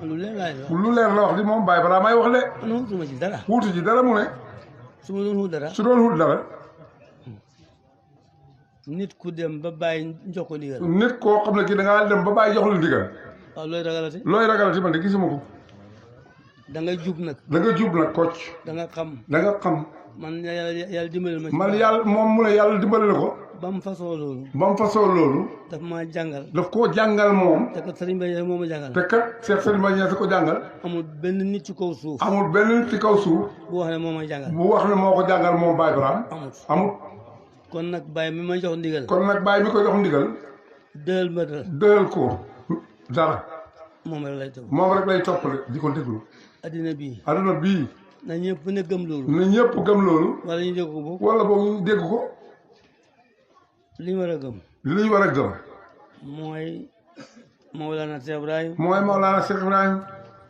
lu leer laay wax. lu leer la wax di moom Baye balaa may wax de. man wutuma ci dara. wuutu ci dara mu ne. su ma doon wut dara. su doon wut dara. nit ku dem ba Baye jox ko ndigal. nit koo xam ne kii da ngaa dem ba Baye jox la ndigal. waaw looy ragalati. looy ragalati man de gisuma ko. da nga jub nag. da nga jub nag kocc. da nga xam. da nga xam. man yàlla dimbali ma ci. man yàlla moom mu ne yàlla dimbali na ko. ba mu fasoo loolu. ba mu fasoo loolu. daf maa jàngal. daf koo jàngal moom. te kat Serigne Baye moo ma jàngal. te kat Cheikh Serigne Baye Niass ko jàngal. amul benn nit ci kaw suuf. amul benn nit ci kaw suuf. bu wax ne moo ma jàngal. bu wax ne moo ko jàngal moom Baye Ibrahima. amul. amul. kon nag bàyyi mi ma jox ndigal. kon nag bàyyi mi ko jox ndigal. dël ma dara. dël ko dara. moom rek lay topp. moom rek lay toppale di ko déglu. addina bii. adduna bii. na ñëpp ne gëm loolu. na ñëpp gëm loolu. wala ñu dégg ko boog. wala boog ñu dégg ko. li ñu war a gëm. li ñu war a gëm. mooy Mawlana Cheikh Ibrahim. mooy Mawlana Cheikh Ibrahim.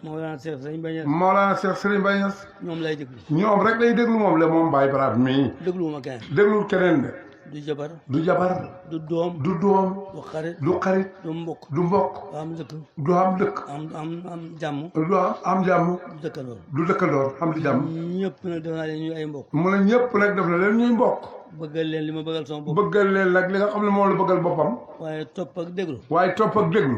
Mawlana Cheikh Serigne Baye Niass. Mawlana Cheikh Serigne Baye Niass. ñoom lay déglu. ñoom rek lay déglu moom la moom Baye Bara mii. dégluwuma keneen. déglul keneen de. du jabar. du jabar. du doom. du doom. du xarit. du xarit. du mbokk. du mbokk. du am dëkk. du am dëkk. am jàmm. du am jàmm. du dëkkandoor. du dëkkandoor xam di jàmm. ñëpp nag def naa leen ñuy ay mbokk. mu ne ñëpp nag def na leen ñuy mbokk. bëggal leen li ma bëggal sama bopp. bëggal leen nag li nga xam ne moom la bëggal boppam. waaye topp ak déglu. waaye topp ak déglu.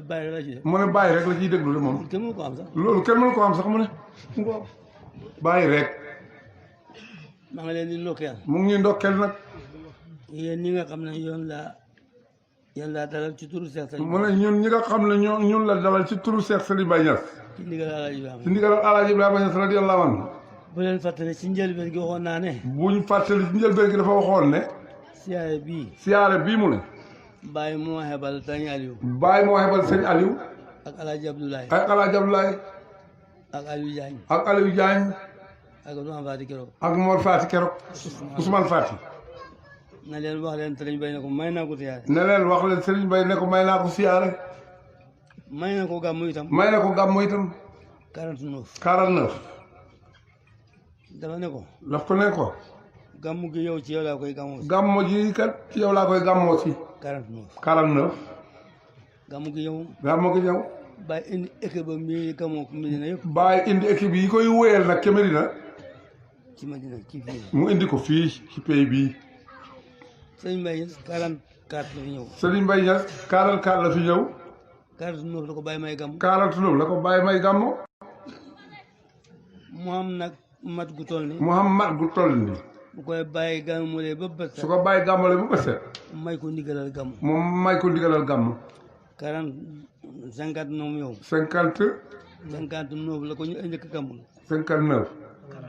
bàyyi la ci. mu ne bàyyi rek la ciy déglu de moom. kenn mënu ko am sax. loolu kenn mënu ko am sax mu ne. bàyyi rek. maa ngi leen di ndokkeel. mu ngi ñuy ndokkeel nag. yéen ñi nga xam ne yéen laa dalal ci turu Cheikh Serigne. mu ne ñun ñi nga xam ne ñun la dalal ci turu Cheikh Serigne Baye Niass. ci ndigal Alaaji Ibrahima. ci ndigal Alaaji Ibrahima Niass radiyallahu anhu. bu leen fàttali ci njëlbeen gi waxoon naa ne. buñ fàttali ci njëlbeen gi dafa waxoon ne. siyaare bii. siyaare bii mu ne. Baye moo xebal sëñ Aliou. Baye moo xebal sëñ Aliou. ak Alaaji Abdoulaye. ak Alaaji Abdoulaye. ak Aliou Diagne. ak Aliou Diagne. ak Ousmane Fati Keroog. ak Mor Fati Keroog. Ousmane Fati. na leen wax leen Serigne Baye ne ko may naa ko siyaare. ne leen wax leen Serigne Baye ne ko may naa ko siyaare. may na ko gàmmu itam. may na ko gàmmu itam. 49. 49. dafa ne ko. daf ko ne ko. gàmmu gi yow ci yow laa koy gàmmoo si. gàmmu ji kat ci yow laa koy gàmmoo si. 49. 49. gàmmu gi yow. gàmmu gi ñëw. Baye indi équipe ba mi gàmmoo ko Medina yëpp. Baye indi équipe yi koy wéyal nag ca Medina. ci Medina ci fii. mu indi ko fii ci pays bii. Serigne Baye Niass 44 la fi ñëw. Serigne Baye Niass 44 la fi ñëw. 49 la ko Baye may gàmmu. 49 la ko Baye may gàmmu. mu am nag mat gu toll ni. mu am mat gu toll ni. bu koy bàyyi gàmmulee ba bët. su ko bàyyi gàmmulee ba bët set. may ko ndigalal gàmmu. moom may ko ndigalal gàmmu. 50 mu ñëw. 50. 59 la ko ñu njëkk gàmmu. 59.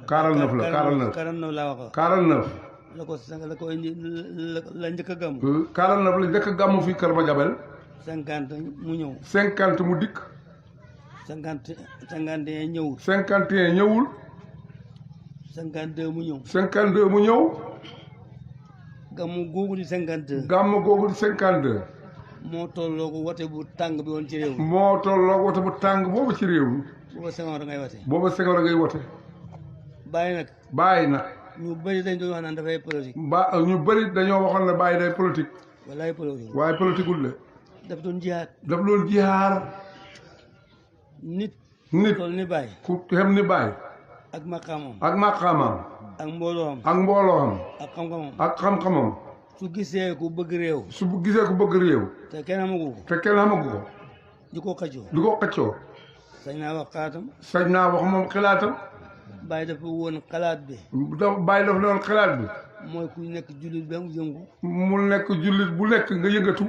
49 la 49. 49 laa wax. 49. la ko indi la njëkk a gàmmu. 49 la njëkk a gàmmu fii Kër Madiabel. 50 mu ñëw. 50 mu dikk. 51 ñëwul. 51 ñëwul. 52 mu ñëw. 52 mu ñëw. gàmmu googu di 52. gàmmu googu di 52. moo tolloo ko wote bu tàng bi woon ci réew mi. moo tolloo wote bu tàng boobu ci réew mi. booba Senghor ngay wote. booba Senghor ngay wote. bàyyi nag. bàyyi nag. ñu bëri dañ doon wax naan dafay politique. ñu bëri dañoo waxoon ne bàyyi day politique. walaay politique. waaye politique wul de. daf doon jihaad. daf doon jihaar. nit. toll ni bàyyi. ku xem ni bàyyi. ak maqaamam. ak maqaamam. ak mboolooam. ak mboolooam. ak xam-xamam. ak xam-xamam. su gisee ku bëgg réew. su gisee ku bëgg réew. te kenn amagu ko. te kenn amagu ko. di ko xëccoo. di ko xëccoo. sañ naa wax xalaatam. sañ naa wax moom xalaatam. bàyyi dafa woon xalaat bi. bàyyi dafa doon xalaat bi. mooy ku nekk jullit ba mu yëngu. mu nekk jullit bu nekk nga yëngatu.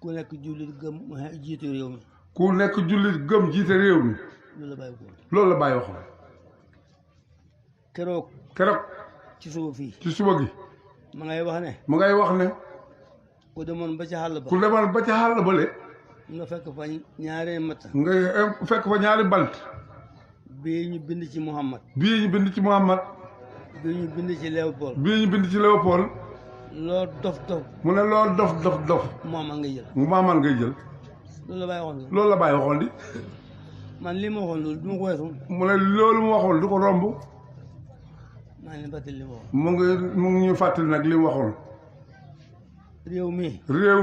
ku nekk jullit gëm jiite réew mi. ku nekk jullit gëm jiite réew mi. loolu la bàyyi ko. loolu la bàyyi waxoon. keroog. ci suba fii. ci suba gi. ma ngay wax ne. ma ngay wax ne. ku demoon ba ca xàll ba. ku demoon ba ca xàll ba le. nga fekk fa ñaari matt. nga fekk fa ñaari bant. bii ñu bind ci Muhammad. bii ñu bind ci Muhammad. bii ñu bind ci Léopold. bii ñu bind ci Léopold. loo dof. mu ne loo dof. Muhammad ngay jël. Muhammad ngay jël. loolu la bàyyi waxoon. loolu la bàyyi waxoon di. man li ma waxoon loolu du ma ko weesu. mu ne loolu mu waxoon du ko romb. maa ngi leen fàttali li ma waxoon. mu ngi ñu fàttali nag li mu waxoon. réew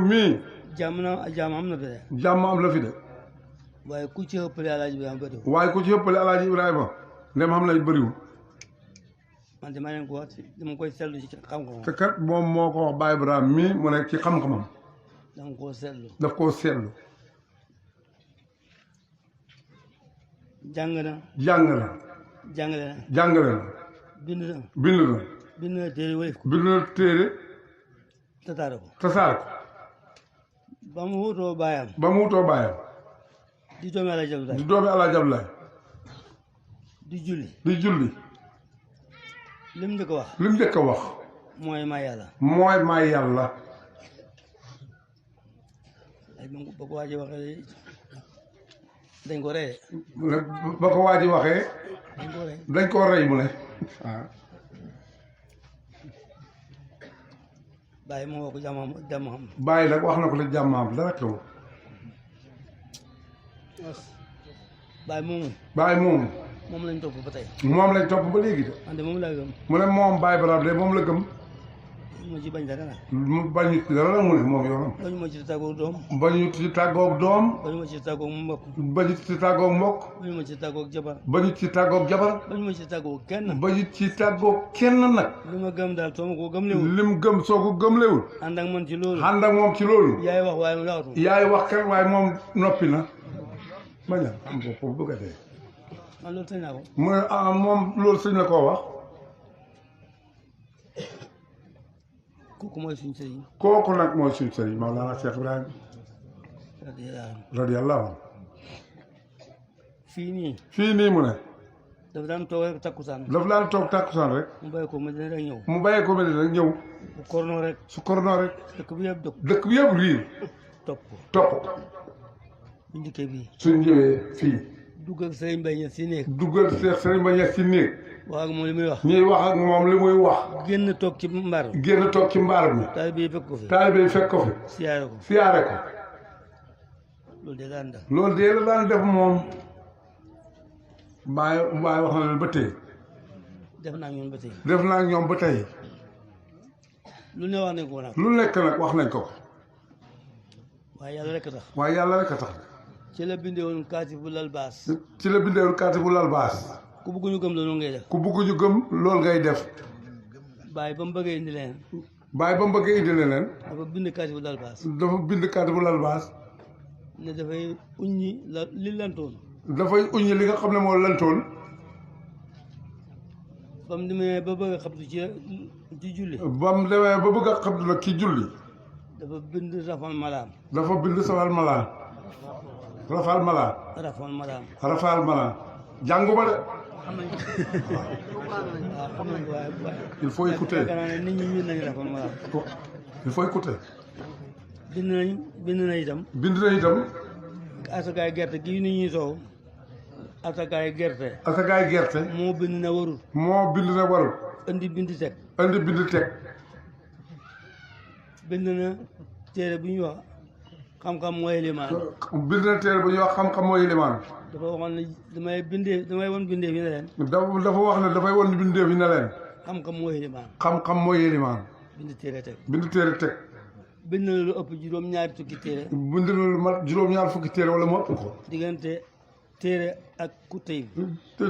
mi. jàmm am na fi de. jàmm am la fi de. waaye ku ci ëppale Alaaji Ibrahima bëriwul. waaye ku ci ëppale Alaaji Ibrahima ndem xam nañ bëriwul. man de maa leen ko wax dama koy seetlu ci xam-xamam. te kat moom moo ko wax Baye Ibrahima mii mu nekk ci xam-xamam. dama koo seetlu. daf koo seetlu. jàng na. jàngale na. bind na. bind na téere wëlif ko. bind na téere. tasaare ko. ba mu wutoo baayam. di doomi Alaaji Abdoulaye. di julli. lim njëkk a wax. mooy may yàlla. mooy may yàlla. ay ba ko waa ji waxee dañ ko rey. ba ko waa ji waxee. dañ ko rey mu ne. waaw. Baye moo wax ko jàmmam. Baye nag wax na ko la jàmmam dara xew. Baye moomu. moom lañ topp ba tey. moom lañ topp ba léegi de. ande moom laa gëm. mu ne moom Baye Barham moom la gëm. mu ci bañ dara nag. mu bañu ci dara la mu ne moom yoonam. bañu ma ci tàggoog doom. bañu ci tàggoog doom. bañu ma ci tàggoog mbokk. bañu ci tàggoog mbokk. bañu ma ci tàggoog jabar. bañu ci tàggoog jabar. bañu ma ci tàggoog kenn. bañu ci tàggoog kenn nag. li ma gëm daal soo ma ko gëmlewul. lim gëm soo ko gëmlewul. ànd ak man ci loolu. ànd ak moom ci loolu. yaay wax waaye mu laatu. yaay wax kenn waaye moom noppi na. bañ a am ko foofu bëgg a dee. man loolu sañ naa ko. mu ne ah moom loolu sëñ la koo wax. kooku mooy suñu sëriñ. kooku nag mooy suñu sëriñ Mawlana Cheikh Ibrahima. radiyallahu anhu. fii nii. fii nii mu ne. dafa daan toog rek takkusaan. dafa daan toog takkusaan rek. mu bàyyi ko Medina rek ñëw. mu bàyyi ko Medina rek ñëw. su kornoo rek. su kornoo rek. dëkk bi yëpp dëkk. dëkk bi yëpp riir. topp ko. topp ko. bu njëkkee bii. suñ ñëwee fii. dugg ak Serigne Mbaye Niass si néeg. duggal Serigne Mbaye Niass si néeg. wax ak moom li muy wax. ñuy wax ak moom li muy wax. génn toog ci mbaar mi. génn toog ci mbaar mi. taalibe yi fekk ko fi. taalibe yi fekk ko fi. siyaare ko. siyaare ko. loolu de daan def. loolu de la daan def moom. Baye wax na leen ba tey. def naa ak ñoom ba tey. def naa ak ñoom ba tey. lu ne wax nañ ko nag. lu nekk nag wax nañ ko. waaye yàlla rek a tax. waaye yàlla rek a tax. ci la bindee woon kaatib bu lal baas. ci la bindee woon kaatib bu lal baas. ku bëgg ñu gëm loolu ngay def. ku bëgg ñu gëm loolu ngay def. Baye ba mu bëggee indi leen. Baye ba mu bëggee indi leen. dafa bind kaatib bu lal baas. dafa bind kaatib bu lal baas. ne dafay uññi li lantoon. dafay uññi li nga xam ne moo lantoon. ba mu demee ba bëgg a xabdu ci julli. ba mu demee ba bëgg a xabdu nag ci julli. dafa bind rafal malaan. dafa bind safal malaan. rafal malaan. rafal malaan. rafal malaan. jànguma de. xam nañ ko. waaw xam nañ ko waaye. il faut écouter. yaakaar naa ne nit ñi miin nañu rafal malaan. il faut écouter. bind na itam. bind na itam. asakaay gerte gi nit ñuy soow. asakaay gerte. asakaay gerte. moo bind na warul. moo bind na warul. indi bind teg. indi bind teg. bind na téere bu ñuy wax xam-xam mooy limaan. bind na téere bu ñuy wax xam-xam mooy limaan. dafa waxoon ne damay won bindee fi ne leen. dafa wax ne dafay won bindee fi ne leen. xam-xam mooy limaan. xam-xam mooy limaan. bind téere teg. bind téere teg. bind na lu ëpp juróom-ñaari fukki téere. bind na lu mat juróom-ñaar fukki téere wala mu ëpp ko. diggante téere ak ku tey.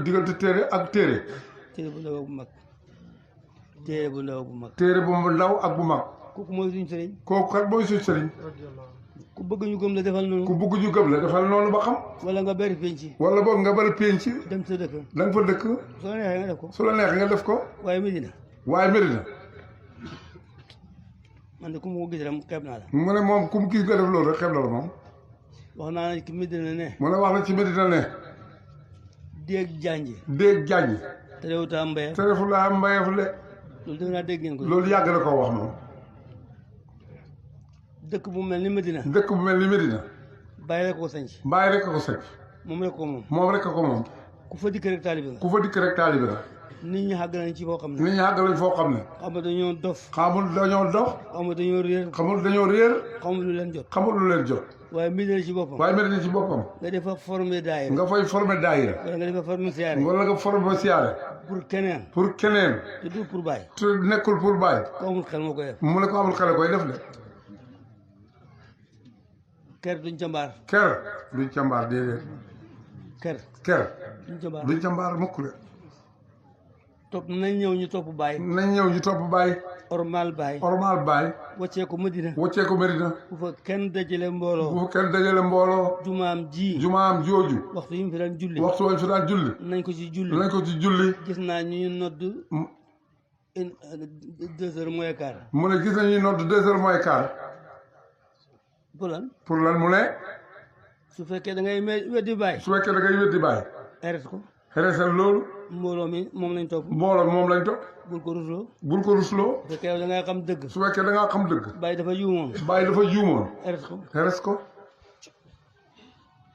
diggante téere ak téere. téere bu ndaw ak bu mag. téere bu ndaw ak bu mag. téere bu ndaw ak bu mag. kooku mooy suñu sëriñ. kooku kat mooy suñu sëriñ. ku bëgg ñu gëm la defal noonu. ku bëgg ñu gëm la defal noonu ba xam. wala nga bari penc. wala boog nga bari penc. dem sa dëkk. da nga fa dëkk. soo neexee nga def ko. su la neexee nga def ko. waaye Medina. waaye Medina. man de ku ma ko gis rek xeeb naa la. mu ne moom ku mu gis nga def loolu rek xeeb la moom. wax naa ne ci Medina ne. mu ne wax na ci Medina ne. déeg janji. déeg janji. te réew taa mbaye. te refu laa mbayeef le. loolu def naa dégg ngeen ko. loolu yàgg na koo wax moom. dëkk bu mel ni Medina. dëkk bu mel ni Medina. bàyyi rek ko sanc. bàyyi rek ko sanc. moom rek ko moom. moom rek ko moom. ku fa dikk rek taalibe nga. ku fa dikk rek taalibe la. nit ñi xàgg nañ ci foo xam ne. nit ñi xàgg nañ foo xam ne. xamul dañoo dof. xamul dañoo dof. xamul dañoo réer. xamul dañoo réer. xamul lu leen jot. xamul lu leen jot. waaye Medina ci boppam. waaye Medina ci boppam. nga defa formé daayira. nga fay formé daayira. wala nga defa formé siyaare. wala nga formé siyaare. pour keneen. pour keneen. te du pour bàyyi. te nekkul pour bàyyi. ko amul xel moo koy def. mu ne ko amul xel koy def de. ker duñ ca mbaar. ker duñ ca mbaar déedéet. ker. ker duñ ca mbaar. duñ ca mbaar mukk de. topp nañ ñëw ñu topp Baye. nañ ñëw ñu topp Baye. ormal Baye. ormal Baye. wàccee ko Medina. wàccee ko Medina. bu fa kenn dajale mbooloo. bu fa kenn dajale mbooloo. jumaam ji. jumaam jooju. waxtu yi mu fi daan julli. waxtu wañ fi daan julli. nañ ko ci julli. nañ ko ci julli. gis naa ñuy nodd 2h moins quart. mu ne gis nañuy nodd 2h moins quart. pour lan. pour lan mu ne. su fekkee da ngay weddi Baye. su fekkee da ngay weddi Baye. arrête ko. xeresal loolu mbooloo mi moom lañ topp moom lañ topp bul ko rusloo su fekkee yow da ngay xam dëgg su fekkee da ngaa xam dëgg bàyyi dafa juumoon xeres ko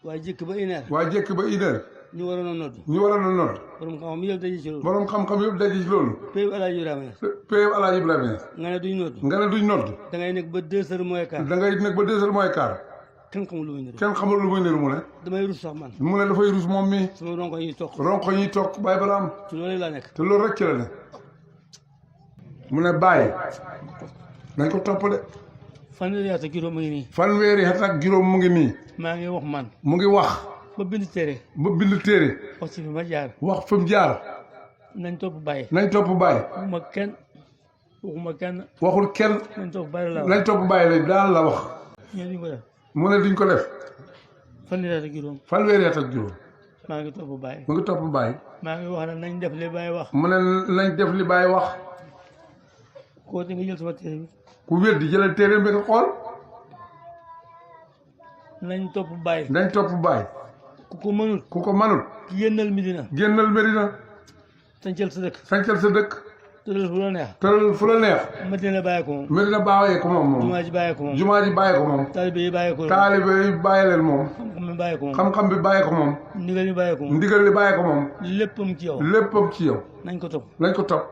waaye jëkk ba une heure ñu waroon a nodd borom xam-xam yëpp daje ci loolu borom xam-xam yëpp daje ci loolu péew Alaaji Ibrahima péew Alaaji Ibrahima nga ne duñ nodd da ngay nekk ba 2 heures moins quart kenn xamul lu muy niru mu ne damay rus sax man mu ne dafay rus moom mi sama ronko ñuy toq Baye Baraam ci loolu laa nekk te loolu rek ci la ne mu ne Baye nañ ko topp de fanweeri at ak juróom mu ngi nii mu ngi nii maa ngi wax man mu ngi wax ba bind téere wax ci fi ma jaar wax fi mu jaar nañ topp Baye waxuma kenn waxul kenn nañ topp Baye lañ daal la wax ñoo duñ ko def mu ne duñ ko def fanweeri at ak juróom maa ngi topp Baye maa ngi wax ne nañ def li Baye wax mu ne nañ def li Baye wax koo te nga jël sama téere bi ku weddi jëlal téere bi nga xool nañ topp Baye ku ko mënut génnal Medina sancal sa dëkk tëral fu la neex Medina bàyyi ko moom jumaa ji bàyyi ko moom taalibe yi bàyyi leen moom xam-xam bi bàyyi ko moom ndigal li bàyyi ko moom léppam ci yow nañ ko topp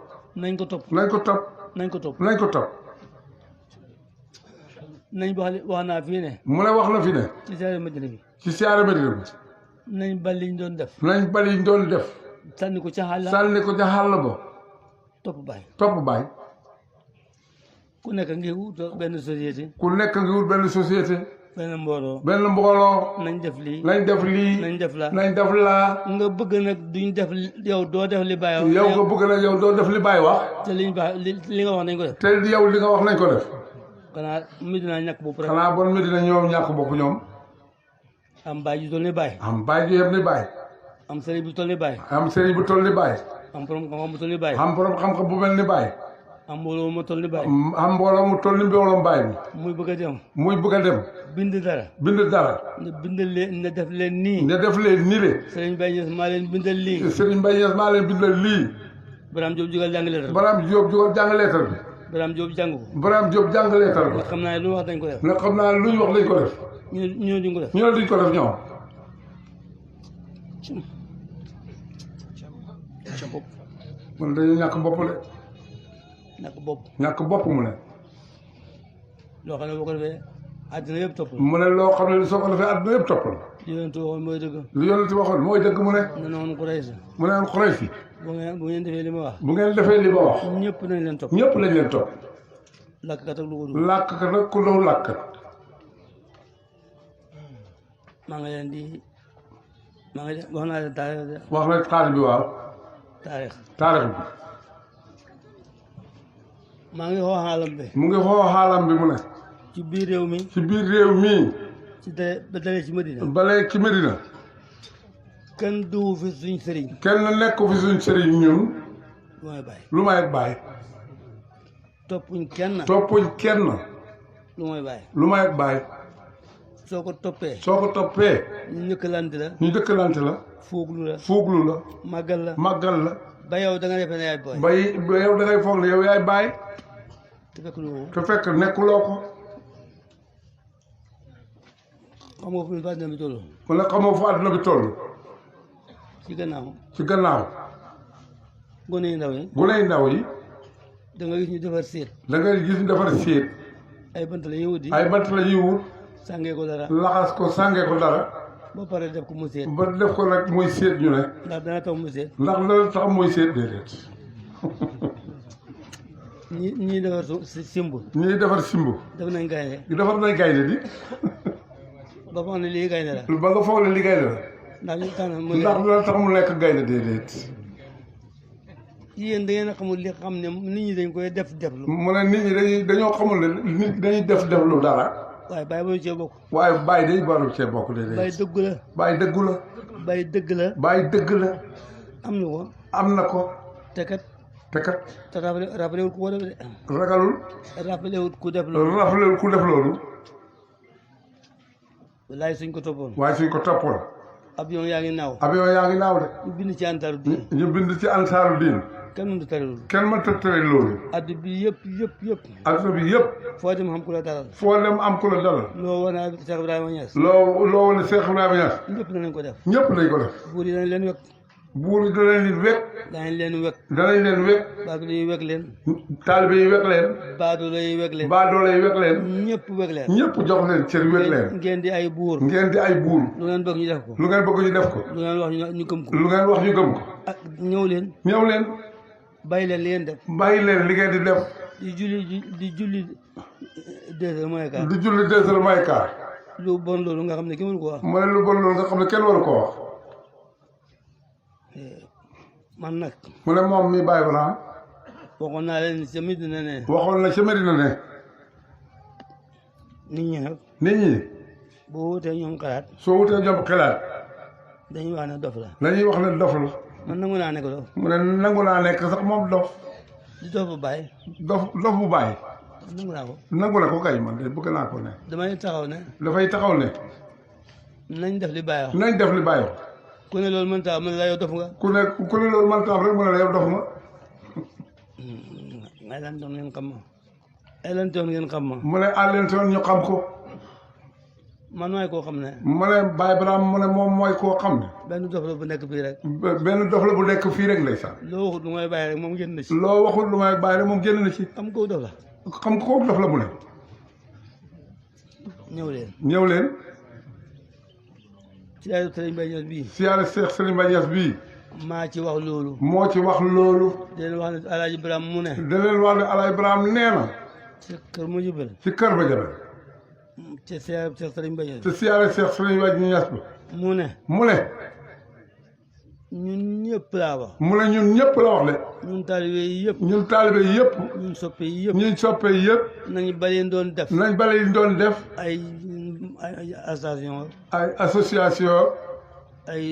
nañ wax naa fii ne mu ne wax na fi ne ci siyaare Medina bi nañ bal liñ doon def sànni ko ca xàll ba topp Baye ku nekk ngi wut benn société benn mbooloo nañ def lii nañ def laa nga bëgg nag duñ def yow doo def li Baye wax te li nga wax nañ ko def te yow li nga wax nañ ko def xanaa Medina ñàkk bopp rek xanaa bon Medina ñoom ñàkk bopp ñoom am Baye ju toll ni Baye am sëriñ bu toll ni Baye am borom xam-xam bu toll ni Baye am borom xam-xam bu mel ni Baye am mbooloo mu toll ni Baye am mbooloo mu toll ni mbooloom Baye bi muy bëgg a dem bind dara ne def leen nii de Sëriñ Baye Niass maa leen bindal lii Baraam Diop jugal jàng leetar bi Baraam Diop jàng leetar bi xam naa ne lu ñu wax dañ ko def ñu duñ ko def ñoom man dañu ñàkk bopp mu ne loo xam ne boo ko defee àddina yëpp topp mu ne loo xam ne soo ko defee àddina yëpp topp la li yonent waxoon mooy dëgg mooy dëgg mu ne noonu Quraysh bu ngeen defee li ma wax ñëpp nañ leen topp làkkat ak ku dul làkkat maa ngi leen wax naa leen taarix bi waaw taarix bi maa ngi xoo xaalam bi mu ne ci biir réew mi ba dalee ci Medina kenn duwu fi suñ sëriñ ñun lu may Baye toppuñ kenn lu may Baye soo ko toppee ñu njëkkalante la fuuglu la màggal la ba yow da nga defe ne yaay booy ba yow da ngay foog ne yow yaay Baye te fekk nekkuloo ko xamoo fu àdduna bi toll wala xamoo fu àdduna bi toll ci gannaaw gone yu ndaw yi da nga gis ñu defar séet ay bant la ñuy wut sàngee ko dara laxas ko sàngee ko dara ba pare def ko muy séet nag muy séet ñu ne ndax dana tax muy séet déedéet ñii defar simb def nañ gaynde di ba foog ne lii gaynde la ndax ñu tax mu nekk gaynde déedéet yéen da ngeen a xamul li xam ne nit ñi dañ koy def lu mu ne nit ñi dañoo xamul ne nit dañuy def lu dara waaye Baye baru cee bokk day baru cee bokk déedéet Baye dëgg la am na ko te kat te rappelé wul ku ko def de ragalul rappelé wul ku def loolu waaye suñ ko toppoon avion yaa ngi naaw. avion yaa ngi naaw de. ñu bind ci ansaaru diin. ñu bind ci ansaaru diin. kenn mënut a tere loolu. kenn mënut a tere loolu. addu bi yëpp. addu bi yëpp. foo dem am ku la dalal. foo dem am ku la dalal. loo wane Cheikh Ibrahima Niass. loo wane Cheikh Ibrahima Niass. ñëpp danañ ko def. ñëpp dañ ko def. buur yi danañ leen wekk. buur yi danañ leen wekk. danañ leen wekk. danañ leen wekk. baadoolo yi wekk leen. taalibe yi wekk leen. baadoolo yi wekk leen. baadoolo yi wekk leen. ñëpp wekk leen. ñëpp jox leen cër wekk leen. ngeen di ay buur. ngeen di ay buur. lu ngeen bëgg ñu def ko. lu ngeen bëgg ñu def ko. lu ngeen wax ñu gëm ko. lu ngeen wax ñu gëm ko. ak ñëw leen. ñëw leen. bàyyi leen li ngeen def. bàyyi leen li ngeen di def. di julli 2 heures moins quart. di julli 2 heures moins quart. lu bon loolu nga xam ne kenn waru ko wax. mu ne lu bon loolu nga xam ne kenn waru ko wax. man nag. mu ne moom mi bàyyi balaa. waxoon naa leen ca Medina ne. waxoon na ca Medina ne. nit ñi nag. nit ñi. boo wutee ñoom xalaat. soo wutee ñoom xalaat. dañuy wax ne dof la. dañuy wax ne dof la. man nangu naa nekk dof. mu ne nangu naa nekk sax moom dof. di dof bu bàyyi. dof bu bàyyi. nangu naa ko. nangu na ko kay man de bëgg naa ko ne. damay taxaw ne. dafay taxaw ne. nañ def li bàyyi wax. nañ def li bàyyi wax. ku ne loolu mën taa am la yow dof nga. ku ne loolu mën taa am rek mu ne la yow dof nga. elantoon ngeen xam ma. elantoon ngeen xam ma. mu ne àllentoon ñu xam ko. man maay koo xam ne. mu ne Baye Birame mu ne moom mooy koo xam ne. benn dof la bu nekk fii rek. benn dof la bu nekk fii rek lay sax. loo waxut lu may bàyyi rek moom génn na ci. loo waxut lu may bàyyi rek moom génn na ci. xam ko dof la. xam ko dof la bu ne. ñëw leen. ñëw leen. siyaare Serigne Mbaye Niass bii. siyaare Cheikh Serigne Mbaye Niass bii. maa ci wax loolu. moo ci wax loolu. di leen wax ne El Hadj Ibrahima mu ne. da leen wax ne El Hadj Ibrahima nee na. ci kër ma jubal. ci kër ba jëbal. ci siyaare Cheikh Serigne Mbaye Niass. ci siyaare Cheikh Serigne Mbaye Niass bi. mu ne. mu ne. ñun ñëpp laa wax. mu ne ñun ñëpp la wax de. ñun taalibe yi yëpp. ñun taalibe yi yëpp. ñun soppe yi yëpp. ñun soppe yi yëpp. nañu baleen doon def. nañ bale yi doon def. ay association. ay association. ay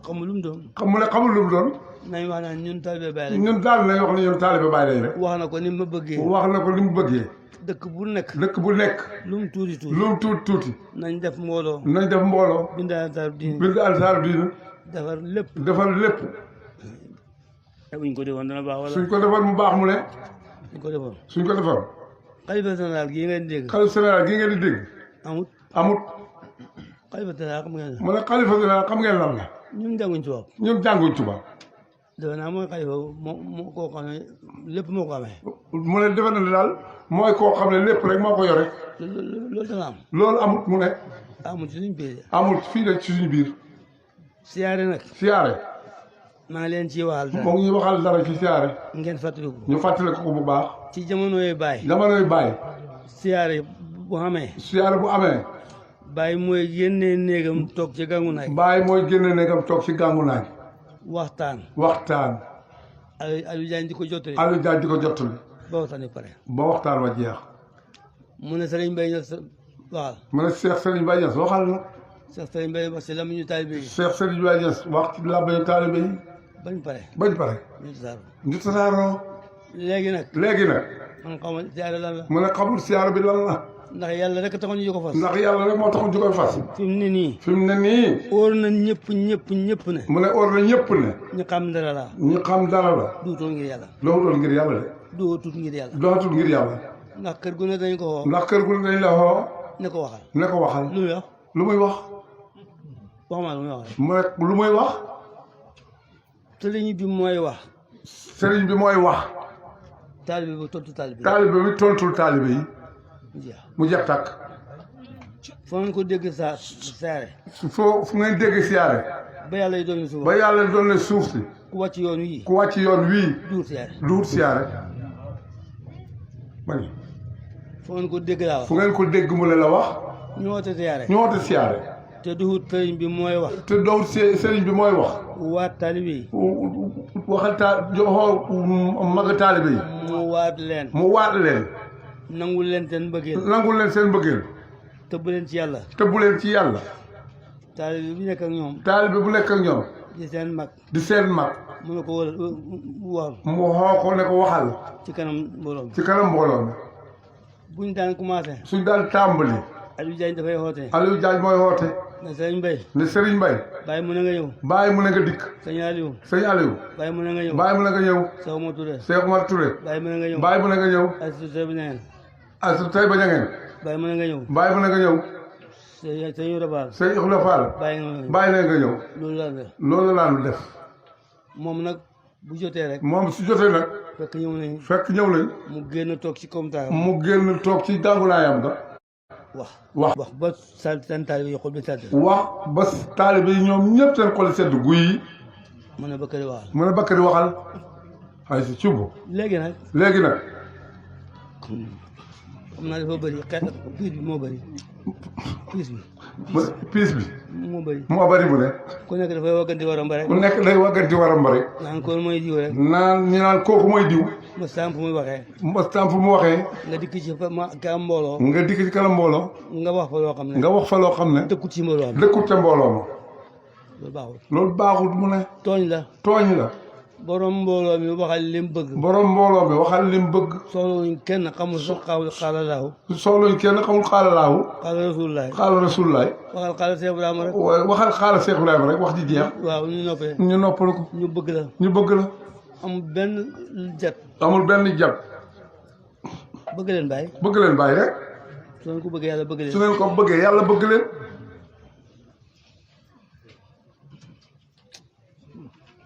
xamul lu mu doon. mu ne xamul lu mu doon. nañ wax naan ñun taalibe Baay lañ. ñun daal nañ wax ne ñun taalibe Baay lañ rek. wax na ko ni ma bëggee. wax na ko ni mu bëggee. dëkk bu nekk. dëkk bu nekk. lu mu tuuti tuuti. lu mu tuuti tuuti. nañ def mbooloo. nañ def mbooloo. bind ansaaru diin. bind ansaaru diin. defar lépp. defar lépp. buñ ko defoon dana baax wala. suñ ko defoon mu baax mu ne. suñ ko defoon. suñ ko defoon. xalifa général gii ngeen di dégg. xalifa général gii ngeen di dégg. amut. amut. xalifa général xam ngeen. mu ne xalifa général xam ngeen lan la. ñun jànguñ tubaab. ñun jànguñ tubaab. defe naa mooy xalifa moo koo xam ne lépp moo ko amee. mu ne defe na ne daal mooy koo xam ne lépp rek moo ko yore. loolu dana am. loolu amut mu ne. amut ci suñ biir. amut fii de ci suñu biir. siyaare nag. siyaare. maa ngi leen ciy waxal dara. moom ñu waxal dara ci siyaare. ngeen fàttaliku. ñu fàttali ko bu baax. ci jamono yooyu Baye. jamonoy Baye. siyaare bu amee. siyaare bu amee. Baye mooy génnee néegam toog ci gàngu naaj. Baye mooy génne néegam toog ci gàngu naaj. waxtaan. waxtaan. Aliou Diagne di ko jottali. Aliou Diagne di ko jottali. ba waxtaan wi pare. ba waxtaan wa jeex. mu ne Serigne Mbaye Niass waxal. mu ne Cheikh Serigne Mbaye Niass waxal na. Cheikh Serigne Mbaye wax ci lamiñu taalibe yi. Cheikh Serigne Mbaye Niass wax ci làmmiñu taalibe yi. bañ pare. bañ pare. ñu tasaaroo. ñu tasaaroo. léegi nag. léegi nag. man xaw ma siyaare lan la. mu ne xamul siyaare bi lan la. ndax yàlla rek taxoon ñu ko fas. ndax yàlla rek moo taxoon ñu koy fas. fi mu ne nii. fi mu ne nii. óor na ñëpp ne. mu ne óor na ñëpp ne. ñu xam dara la. ñu xam dara la. duutoon ngir yàlla. dootul ngir yàlla de. duutut ngir yàlla. dootul ngir yàlla. ndax kër gu ne dañ ko woo. ndax kër gu ne dañ la woo. ne ko waxal. ne ko waxal. lu muy wax. lu muy wax. waxuma lu muy wax rek. mu ne lu muy wax. sëriñ bi mooy wax. sëriñ bi mooy wax. taalibe bi tontu taalibe. taalibe bi tontul taalibe yi. mu jeex tàkk. foo ngeen ko dégg siyaare. fu ngeen dégg siyaare. ba yàlla doon na suuf. ba yàlla doon na suuf si. ku wàcc yoon wii. ku wàcc yoon wii. duut siyaare. duut siyaare. man. foo ngeen ko dégg laa wax. fu ngeen ko dégg mu ne la wax. ñu woote siyaare. ñu woote siyaare. te duut sëriñ bi mooy wax. te dowut sëriñ bi mooy wax. waat taalibe yi. waxal joxoo mag taalibe yi. mu waat leen. mu waat leen. nangul leen seen mbëggeel. nangul leen seen mbëggeel. tëbb leen ci yàlla. tëbbu leen ci yàlla. taalibe bi nekk ak ñoom. taalibe bu nekk ak ñoom. di seen mag. di seen mag. mu ne ko wax. mu xoo ko ne ko waxal. ci kanam mbooloo mi. ci kanam mbooloo mi. buñ daan commencé. suñ daan tàmbali. Aliou Diagne dafay woote. Aliou Diagne mooy woote. ne Serigne Mbaye. ne Serigne Mbaye. bàyyi mu ne nga ñëw. bàyyi mu ne nga dikk. sëñ Aliou. sëñ Aliou. bàyyi mu ne nga ñëw. bàyyi mu ne nga ñëw. Cheikh Omar Touré. Cheikh Omar Touré. bàyyi mu ne nga ñëw. bàyyi mu ne nga ñëw. Astou Sey Bañangeen. Astou Sey Bañangeen. bàyyi mu ne nga ñëw. bàyyi mu ne nga ñëw. sëñ Ibra Fall. sëñ Ibra Fall. bàyyi nga ñëw. bàyyi ne nga ñëw. loolu laa def. loolu laa nu def. moom nag bu jotee rek. moom su jotee nag. fekk ñëw nañ. fekk ñëw nañ. mu génn toog ci komtaayam. mu génn toog ci dàngunaayam ga. wax ba seen taalibe yi xol bi sedd. wax ba taalibe yi ñoom ñëpp seen xol sedd guy yi. mu ne Bakary waxal. mu ne Bakary waxal. xay si cubb. léegi nag. xam naa dafa bëri xeet piis bi moo bëri. piis bi. moo bëri. moo bëri mu ne. ku nekk dafay wagganti waram ba rek. ku nekk day wagganti waram ba rek. naan ko mooy diw rek. ñu naan kooku mooy diw. mostaan fu muy waxee. mostaan fu mu waxee. nga dikk ci kanam mbooloo. nga dikk ci kanam mbooloo. nga wax fa loo xam ne. nga wax fa loo xam ne. dëkkut ci mbooloo ma. dëkkut ca mbooloo ma. loolu baaxul. loolu baaxul mu ne. tooñ la. tooñ la. borom mbooloo mi waxal lim bëgg. borom mbooloo mi waxal lim bëgg. soxlawuñ kenn xamul sax xaala laahu. soxlawuñ kenn xamul xaala laahu. xaala rasulullaay. xaala rasulullaay. waxal xaala Cheikh Ibrahima rek. waxal xaala Cheikh Ibrahima rek wax ji jeex. waaw ñu noppee. ñu noppalu ko. ñu bëgg la. ñu bëgg la. amul benn jat. amul benn jat. bëgg leen bàyyi. bëgg leen bàyyi rek. su ngeen ko bëggee yàlla bëgg leen. su ngeen ko bëggee yàlla bëgg leen.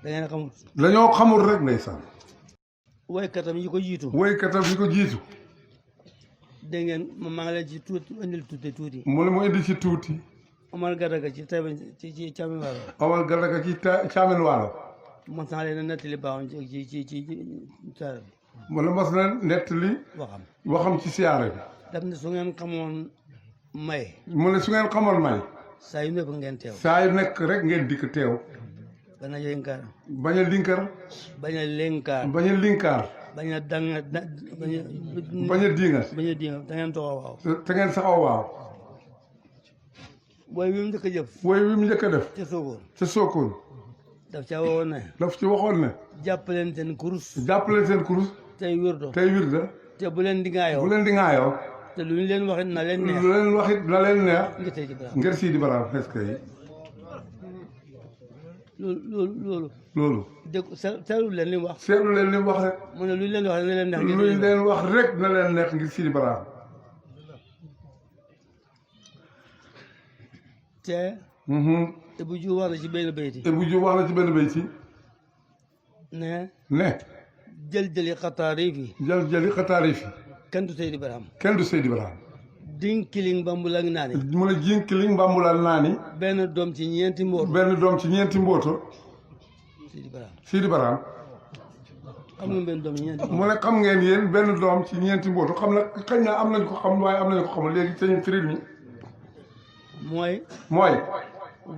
da ngeen xamul. dañoo xamul rek ndeysaan. woykatam yi ko jiitu. woykatam yi ko jiitu. dégg ngeen maa ngi leen ci tuuti indil tuuti. mu ne mu indi ci tuuti. Omar Gadaga ci Taïba ci Caamen Waalo. Omar Gadaga ci Caamen Waalo. mos naa leen a nettali baaxoon ci saara bi. mu ne mos na nettali. waxam ci siyaare bi. daf ne su ngeen xamoon may. mu ne su ngeen xamoon may. saa yu nekk ngeen teew. saa yu nekk rek ngeen dikk teew. bañ a linkar. bañ a linkar. bañ a linkaar. bañ a linkaar. bañ a dang bañ a. bañ a diinga. bañ a diinga da ngeen taxaw waaw. te ngeen saxaw waaw. booy bi mu njëkk a jëf. booy bi mu njëkk a def. ca Sokone. ca Sokone. daf ca waxoon ne. daf ci waxoon ne. jàppaleen seen kurus. jàppaleen seen kurus. tey wirdo. tey wirdo. te bu leen di ngaayoo. bu leen di ngaayoo. te lu ñu leen waxit na leen neex. lu leen waxit na leen neex. ngir tey ci baraam. ngir sii di baraam est-ce que yi. loolu. dégg seetlu leen li mu wax. seetlu leen li mu wax rek. mu ne lu ñu leen wax na leen neex. lu ñu leen wax rek na leen neex ngir sii di baraam. te. Ibou Diouf wax na ci benn bayti. Ibou Diouf wax na ci benn bayti. ne. jël-jëli xataari fi. jël-jëli xataari fi. kenn du Seydi Baraam. kenn du Seydi Baraam. dinkiling bambulang naani. mu ne dinkiling bambulang naani. benn doom ci ñeenti mbooto. benn doom ci ñeenti mbooto. Seydi Baraam. Seydi Baraam. xam ngeen benn doom ci ñeenti mbooto. mu ne xam ngeen yéen benn doom ci ñeenti mbooto xam na xëy na am nañ ko xam waaye am nañ ko xamul léegi sëñ firil mi. mooy.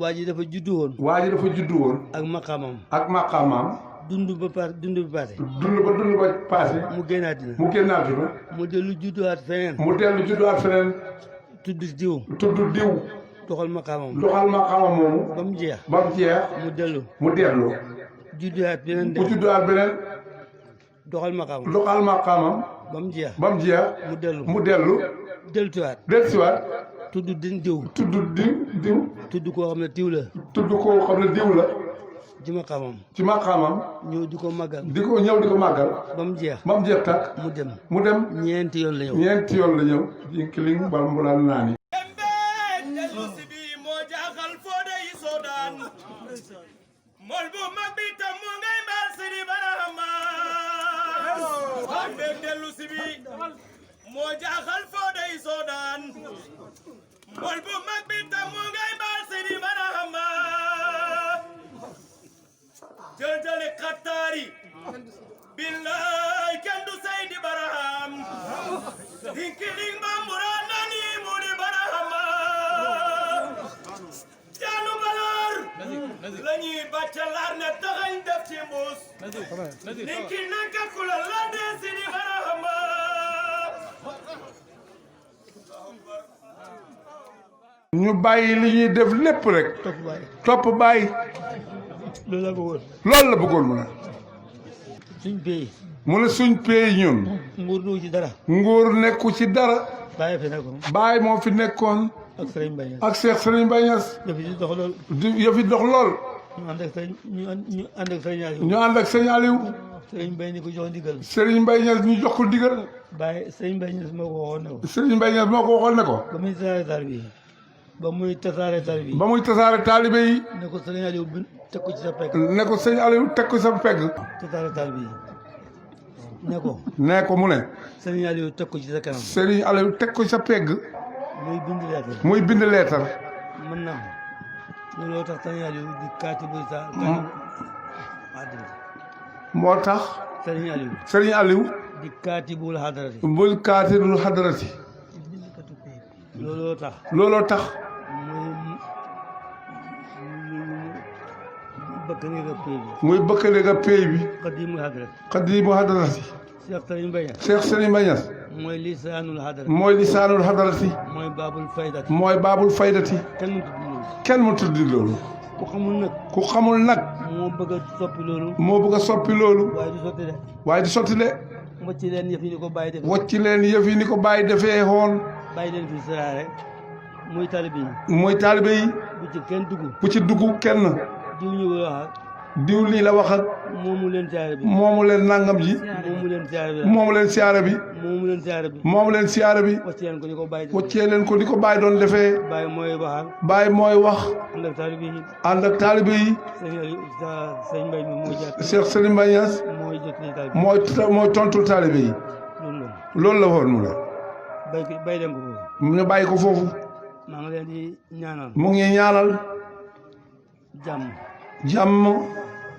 waa ji dafa juddu woon. waa ji dafa juddu woon. ak maqaamam. ak maqaamam. dund ba paase. dund ba paase. mu génnaat dina. mu dellu judduwaat feneen. tudd diw. doxal maqaamam. moomu. ba mu jeex. mu dellu. judduwaat beneen. doxal maqaamam. ba mu jeex. mu dellu. dellusiwaat. tudd diw. tudd koo xam ne diw la. ci maqaamam. ñëw di ko màggal. ba mu jeex. tàkk. mu dem. ñeenti yoon la ñëw. dinkiling bambulang naani. mol bu mag bi tam mu ngay mbaal Seydi Barahama beeg dellu si bi moo jaaxal foo day soodaan mol bu mag bi tam mu ngay mbaal Seydi Barahama jël-jëli xattaari billaay kenn du Seydi Baraham dinkiling bambulang naani mu di Barahama jaanu baloor lañuy bàccalaar ne taxañ def ci mbuus ninki nanka kula la dee Seydi Barahama ñu bàyyi li ñuy def lépp rek topp bàyyi loolu la bëggoon mu ne suñ pays mu ne suñ pays ñun nguur du ci dara nguur nekku ci dara Baye fi nekkoon. Baye moo fi nekkoon. ak Serigne Mbaye Niass. ak Cheikh Serigne Mbaye Niass. yëf yi dox lool. yëf yi dox lool. ñu ànd ak Serigne Aliou. ñu ànd ak Serigne Aliou. Serigne Mbaye ni ko jox ndigal. Serigne Mbaye Niass ñu jox ko ndigal. Baye Serigne Mbaye Niass moo ko waxoon ne ko. Serigne Mbaye Niass moo ko waxoon ne ko. ba muy tasaare taalibe yi. ba muy tasaare taalibe yi. ne ko Serigne Aliou teg ko ci sa pegg. ne ko Serigne Aliou teg ko ci sa pegg. tasaare taalibe yi. ne ko. ne ko mu ne. Serigne Aliou teg ko ci sa kanam. Serigne Aliou teg ko ci sa pegg. muy bind leetar. muy bind leetar. mën naa looloo tax Serigne Aliou di kaatibu sa. moo tax. Serigne Aliou. Serigne Aliou. di kaatibul hadarati. bul kaatibul hadarati. looloo tax. looloo tax. muy bëkk néega pay bi. xadimu hadarati. xadimu hadarati. Cheikh Serigne Mbaye Niass. Cheikh Serigne Mbaye Niass. mooy lisaanul hadarati. mooy lisaanul hadarati. mooy baabul faydati. mooy baabul faydati. kenn mu tudd loolu. ku xamul nag. ku xamul nag. moo bëgg a soppi loolu. moo bëgg a soppi loolu. waaye du sotti de. waaye du sotti de. wacci leen yëf yi ni ko bàyyi defee. wacci leen yëf yi ni ko bàyyi defee xool. bàyyi leen fi saraare. muy taalibe yi. muy taalibe yi. bu ci kenn dugg. bu ci dugg kenn. diw ñu ko wax ak. diw lii la wax ak. moomu leen siyaare bi. moomu leen nangam ji. moomu leen siyaare bi. moomu leen siyaare bi. moomu leen siyaare bi. moomu leen siyaare bi. wacci leen ko ni ko bàyyi defee. waccee leen ko ni ko bàyyi doon defee. bàyyi mooy wax ak. bàyyi mooy wax. ànd ak taalibe yi. ànd ak taalibe yi. sëñ Mbaye mi mooy jàpp. Cheikh Serigne Mbaye Niass. mooy jotali taalibe. mooy tontul taalibe yi. loolu la woon mu la. bàyyi leen ko foofu. ñu bàyyi ko foofu. maa ngi leen di ñaanal. mu ngi ñaanal. jàmm. jàmm.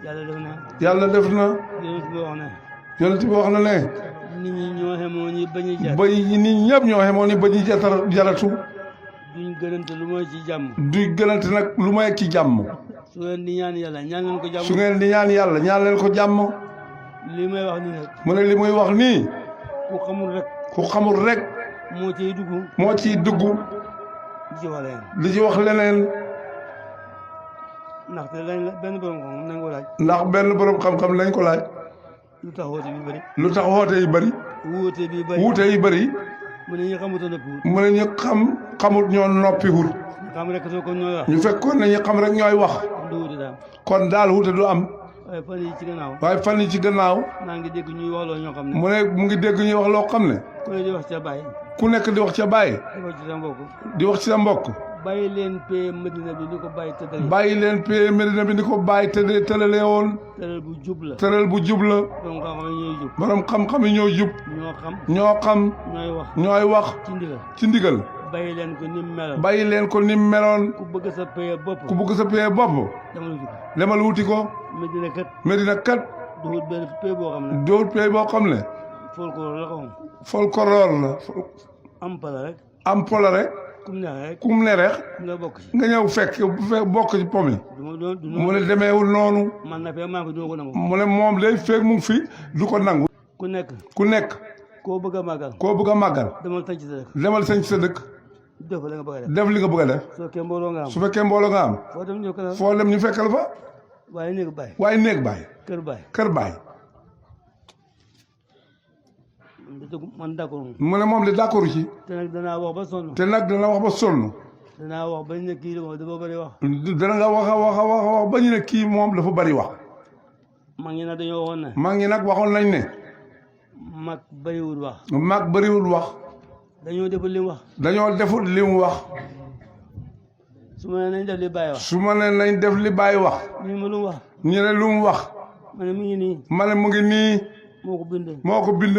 yàlla def na. yàlla def na. yonent bi wax na ne. nit ñi ñoo xamoon ni ba ñuy jar. ba nit ñëpp ñoo xamoon ni ba ñuy jaratu. duñ gënante lu mooy ci jàmm. duñ gënante nag lu mooy ci jàmm. su ngeen di ñaan yàlla ñaan leen ko jàmm. su ngeen di ñaan yàlla ñaan leen ko jàmm. li may wax nii nag. mu ne li muy wax nii. ku xamul rek. ku xamul rek. moo ciy dugg. moo ciy dugg. di ci wax leneen. di ci wax leneen. ndaxte benn borom xam-xam nañ ko laaj. ndax benn borom xam-xam lañ ko laaj. lu tax woote bi bëri. lu tax woote yi bëri. wuute bi bëri. wuute yi bëri. mu ne ñu xamutoon noppi. mu ne ñu xamut ñoo noppi wut. xam rek soo ko ñooy wax. ñu fekkoon ne ñu xam rek ñooy wax. du wuute daal. kon daal wuute du am. waaye fan yi ci gannaaw. waaye fan yi ci gannaaw. maa ngi dégg ñuy wax loo ñoo xam ne. mu ne mu ngi dégg ñuy wax loo xam ne. ku ne di wax ca bàyyi. ku nekk di wax ca bàyyi. di wax ci sa mbokk. di wax ci sa mbokk. bàyyi leen pay Medina bi ni ko bàyyi tëddale. bàyyi leen pay Medina bi ni ko bàyyi tëddale woon. tëral bu jub la. tëral bu jub la. borom xam-xam yi ñooy jub. borom xam-xam yi ñoo jub. ñoo xam. ñoo xam. ñooy wax. ci ndigal. ci ndigal. bàyyi leen ko ni mu meloon. bàyyi leen ko ni mu meloon. ku bëgg sa paye bopp. ku bëgg sa paye bopp. demal wuti ko. Medina kat. Medina kat. duhut benn paye boo xam ne. duhut paye boo xam ne. folklore la ko moom. folklore la. am pala rek. am pola rek. kum ne rek. kum ne rek. nga bokk ci. nga ñëw fekk bokk ci pom yi. mu ne demeewul noonu. man na fee maa fi du ko nangu. mu ne moom day fekk mu ngi fi du ko nangu. ku nekk. ku nekk. koo bëgg a màggal. koo bëgg a màggal. demal sañ ci sa dëkk. demal sañ ci sa dëkk. def li nga bëgg a def. def li nga bëgg a def. su fekkee mbooloo nga am. su fekkee mbooloo nga am. foo dem ñu ko foo dem ñu fekkal fa. waaye néeg baay. waaye néeg baay. kër baay. kër baay. man d'accord. mu ne moom de d'accord ci. te nag danaa wax ba sonn. te nag dana wax ba sonn. danaa wax ba ñu ne kii dafa bëri wax. dana nga wax ba ñu ne kii moom dafa bëri wax. mag ñi nag dañoo waxoon ne. mag ñi nag waxoon nañ ne. mag bëriwul wax. mag bëriwul wax. dañoo deful li mu wax. dañoo deful li mu wax. su ma nee nañ def li bàyyi wax. su ma nee nañ def li bàyyi wax. ñu ma lu mu wax. ñu ne lu mu wax. ma ne mu ngi nii. ma ne mu ngi nii. moo ko bind. moo ko bind.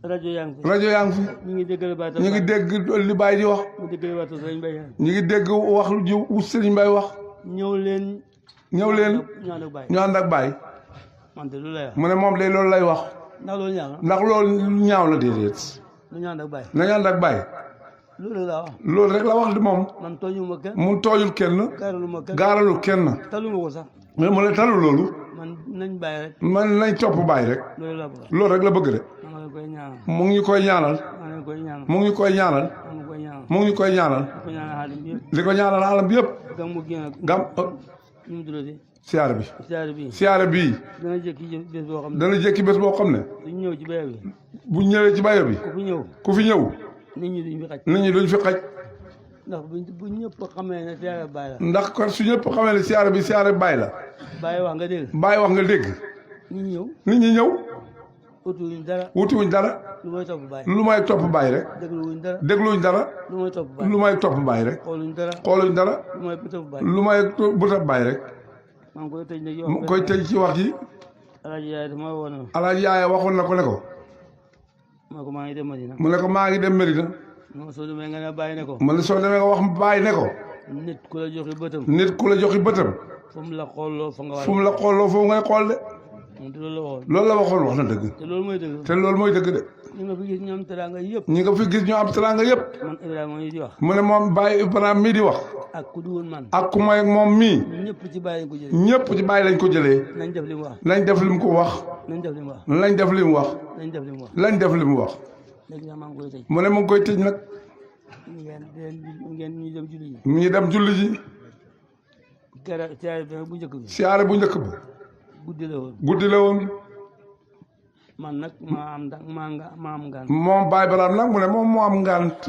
rajo yaa ngi fi. rajo yaa ngi fi. ñu ngi dégg li bàyyi. ñu ngi dégg li bàyyi di wax. ñu dégg li bàyyi Sëriñ Mbaye. ñu ngi dégg wax ji Sëriñ Mbaye wax. ñëw leen. ñëw leen. ñu ànd ak bàyyi. man de loolu lay wax. mu ne moom de loolu lay wax. ndax loolu ñaaw la. ndax loolu ñaaw la déedéet. nañu ànd ak bàyyi. nañu ànd ak bàyyi. loolu la wax. loolu rek la wax di moom. man tooñuma kenn. mu tooñul kenn. gaaraluma kenn. gaaralu kenn. taluma ko sax. mais mu ne talu loolu. man nañ bàyyi rek. man nañ topp bàyyi rek. loolu la bëgg. loolu rek la bëgg de. maa ngi koy ñaanal. mu ngi koy ñaanal. maa ngi koy ñaanal. mu ngi koy ñaanal. maa ngi koy ñaanal. mu ngi koy ñaanal. di ko ñaanal xaalis bi yëpp. di ko ñaanal alam bi yëpp. gàmmu gi nag. ñu mu tuddati. siyaare bi. siyaare bii. siyaare bii. dana jékki bés boo xam ne. dana jékki bés boo xam ne. duñ ñëw ci béykat bi. bu ñëwee ci bayo bi. ku fi ñëw. ku fi ñëw. nit ñi duñ fi xaj. nit ñi duñ fi xaj. ndax bu ñëpp xamee ne siyaare baay la. ndax kon su ñëpp xamee ne siyaare bi siyaare baay la. baay wax nga dégg. baay wax nga dégg. nit ñi ñëw. nit ñi ñëw. wutiwuñ dara. wutiwuñ dara. lu may topp baay. lu may topp baay rek. dégluwuñ dara. dégluwuñ dara. lu may topp baay. lu may topp baay rek. xooluñ dara. xooluñ dara. lu may topp baay. lu may butab baay rek. maa ngi koy tëj nag mu koy tëj ci wax ji. Alaaji Yaay dama woon. Alaaji Yaay waxoon na ko ne ko. ma ko maa ngi dem Medina. mu ne ko maa ngi dem Medina. non soo demee nga ne bàyyi ne ko. mu ne soo demee nga wax bàyyi ne ko. nit ku la joxi bëtam. nit ku la joxi bëtam. fu mu la xooloo fa nga war a. fu mu la xooloo foofu ngay xool de. loolu la waxoon. loolu la waxoon wax na dëgg. te loolu mooy dëgg. te loolu mooy dëgg de. ñi nga fi gis ñoom teraanga yëpp. ñi nga fi gis ñu am teraanga yëpp. man Ibrahima mii di wax. mu ne moom Baye Ibrahima mii di wax. ak ku du woon man. ak ku mooy moom mii. ñëpp ci bàyyi lañ ko jëlee. ñëpp ci Baye lañ ko jëlee. nañ def li mu wax. nañ def li mu ko wax. nañ def li mu wax. lañ def li mu wax. nañ def li mu wax. lañ def li mu wax. léegi nag maa ngi koy tëj. mu ne mu ngi koy tëj nag. ngeen ñu dem julli ji. ñu dem julli ji. siyaare bi bu njëkk bi. siyaare bu njëkk bi. guddi la woon. guddi la woon. man nag maa am ngant. moom Baye Ibrahima nag mu ne moom moo am ngant.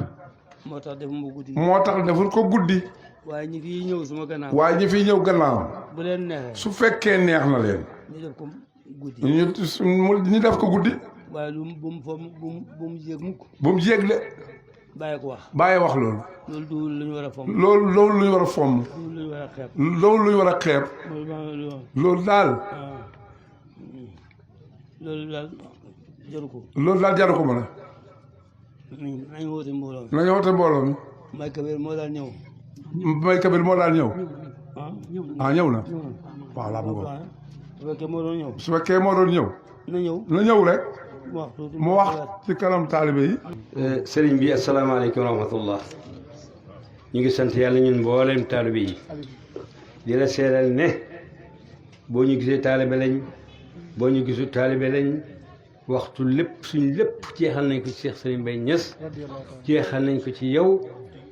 moo tax defuma guddi. moo tax deful ko guddi. waaye ñi fi ñëw suma gannaaw. waaye ñi fi ñëw gannaaw. bu leen neexee. su fekkee neex na leen. ñu def ko guddi. ñu def ko guddi. waaye lu bu mu jéeg mukk. bu mu jéeg de. bàyyi ko wax. bàyyi wax loolu. loolu du lu ñu war a fomm. loolu lu ñu war a fomm. du lu ñu war a xeeb. loolu lu ñu war a xeeb. loolu daal. loolu daal jaru ko. loolu daal jaru ko mën a. nañu woote mbooloo mi. nañu woote mbooloo mi. May Kabir moo daal ñëw. May Kabir moo daal ñëw. ñëw na. ñëw na. waaw laa bëggoon. su fekkee moo doon ñëw. su fekkee moo doon ñëw. na ñëw. na ñëw rek. tuuti mu wax ci kanam taalibe yi. sëriñ bi asalaamaaleykum wa rahmatullah. ñu ngi sant yàlla ñun mboolem taalibe yi. di la seedal ne boo ñu gisee taalibe lañ boo ñu gisul taalibe lañ waxtu lépp suñ lépp jeexal nañ ko ci Cheikh Serigne Mbaye Niass jeexal nañ ko ci yow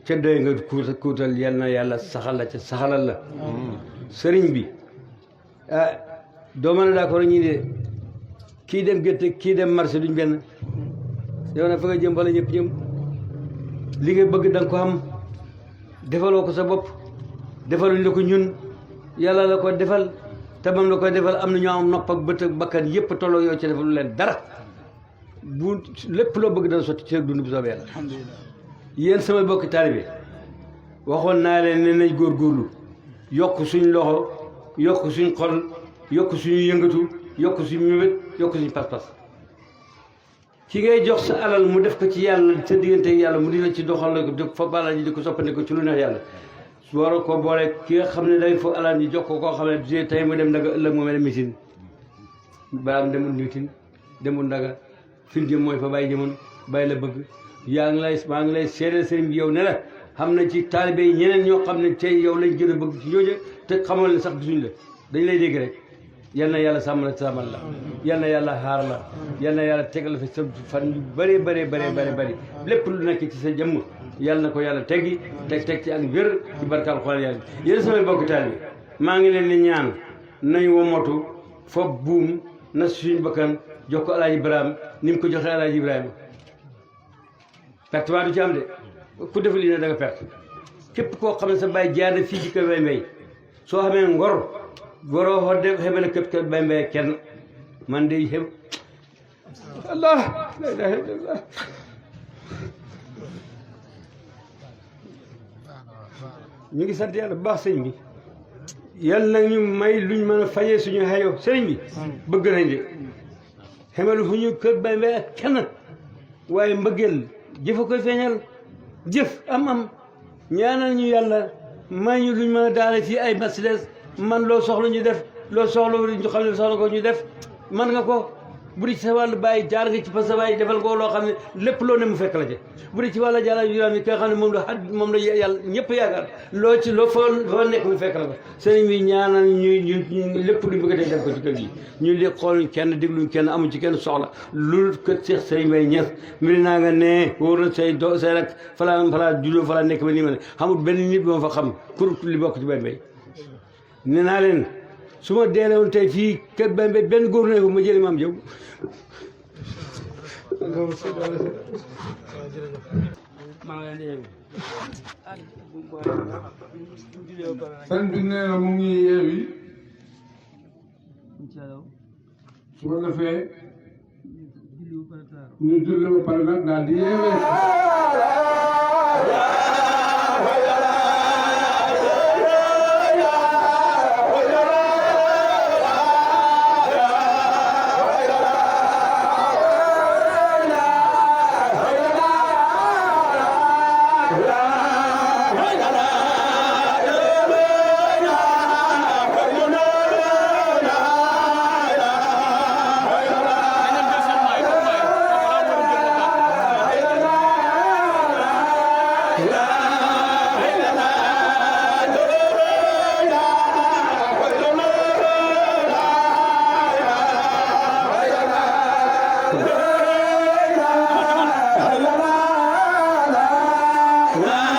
ca doy nga kuutal yal na yàlla saxal la ca saxalal la. sëriñ bi doo mën a d'accord ñii de kii dem gerte kii dem marché duñ benn yow nag fa nga jëm wala ñëpp jëm li nga bëgg da nga ko am defaloo ko sa bopp defaluñ la ko ñun yàlla la ko defal te moom la ko defal am na ñoo am nopp ak bët ak bakkan yëpp tolloo yow ci defalu leen dara bu lépp loo bëgg dana sotti ci rek dund bu soobee yàlla. yéen sama bokki taalibe waxoon naa leen ne nañ góorgóorlu yokk suñ loxo yokk suñ xol yokk suñu yëngatu yokk suñu mébét yokk suñu pas-pas ki ngay jox sa alal mu def ko ci yàlla sa diggante yàlla mu di la ci doxal la ko di fa balal ji di ko soppandi ko ci lu neex yàlla war a ko boole ki nga xam ne day fo alal ji jox ko koo xam ne tey mu dem ndaga ëllëg mu mel ne misin baraam demul nitin demul ndaga fin jëm mooy fa bàyyi jëmoon bàyyi la bëgg maa ngi lay seedeel sëriñ bi yow ne la xam na ci taalibe yi ñeneen ñoo xam ne tey yow lañ gën a bëgg ci ñooñu te xamal ne sax gisuñ la dañ lay dégg rek yal na yàlla sàmm la sàmmal la yal na yàlla xaar la yal na yàlla tegal fa sa fan yu bëree bëri lépp lu nekk ci sa jëmm yal na ko yàlla teg ci ak wér ci barkaal xoolal yàlla yéen samay bokk taalibe maa ngi leen di ñaan nañ womatu foog buum na suñu bakkan jox ko Alaaji Ibrahima ni mu ko joxee Alaaji Ibrahima perte waa du ci am de ku def lii ne da nga perte képp koo xam ne sa bàyyi jaar na fii ci kër Baye Mbaye soo xamee ngor goroo xoo de xamee képp kër Baye Mbaye kenn man de xem allah la ilaha illallah ñu ngi sant yàlla bu baax sëñ bi yal na ñu may luñ mën a fajee suñu xayoo sëriñ bi bëgg nañ de xamelu fu ñu kër Baye Mbaye ak kenn waaye mbëggeel jëfa koy feeñal jëf am ñaanal ñu yàlla may ñu luñ mën a daale fii ay Mercedes man loo soxla ñu def loo soxla ñu xam ne soxla ko ñu def man nga ko bu di ci sa wàllu bàyyi jaar nga ci parce que bàyyi defal ko loo xam ne lépp loo ne mu fekk la ci bu di ci wàllu jàlla juróom yi ki nga xam ne moom la yàlla ñëpp yaakaar loo ci loo fa nekk mu fekk la ko sëriñ bi ñaanal ñu lépp luñ bëgg a def ko ci kër gi ñu li xooluñ kenn dégluñ kenn amuñ ci kenn soxla lu kër Cheikh Serigne Mbaye Niass mbiri naa nga ne wóor na say rek falaa juddoo falaa nekk ba nii ma ne xamul benn nit moo fa xam kur li bokk ci Baye Mbaye nee naa leen su ma deele woon tey fii kër Baye Mbaye benn góor ne ko ma jëli maam jëw maa ngi leen di yeewi sëñ bi nee na mu ngi yeewi su ko defee ñu julli ba pare nag daal di yeewee la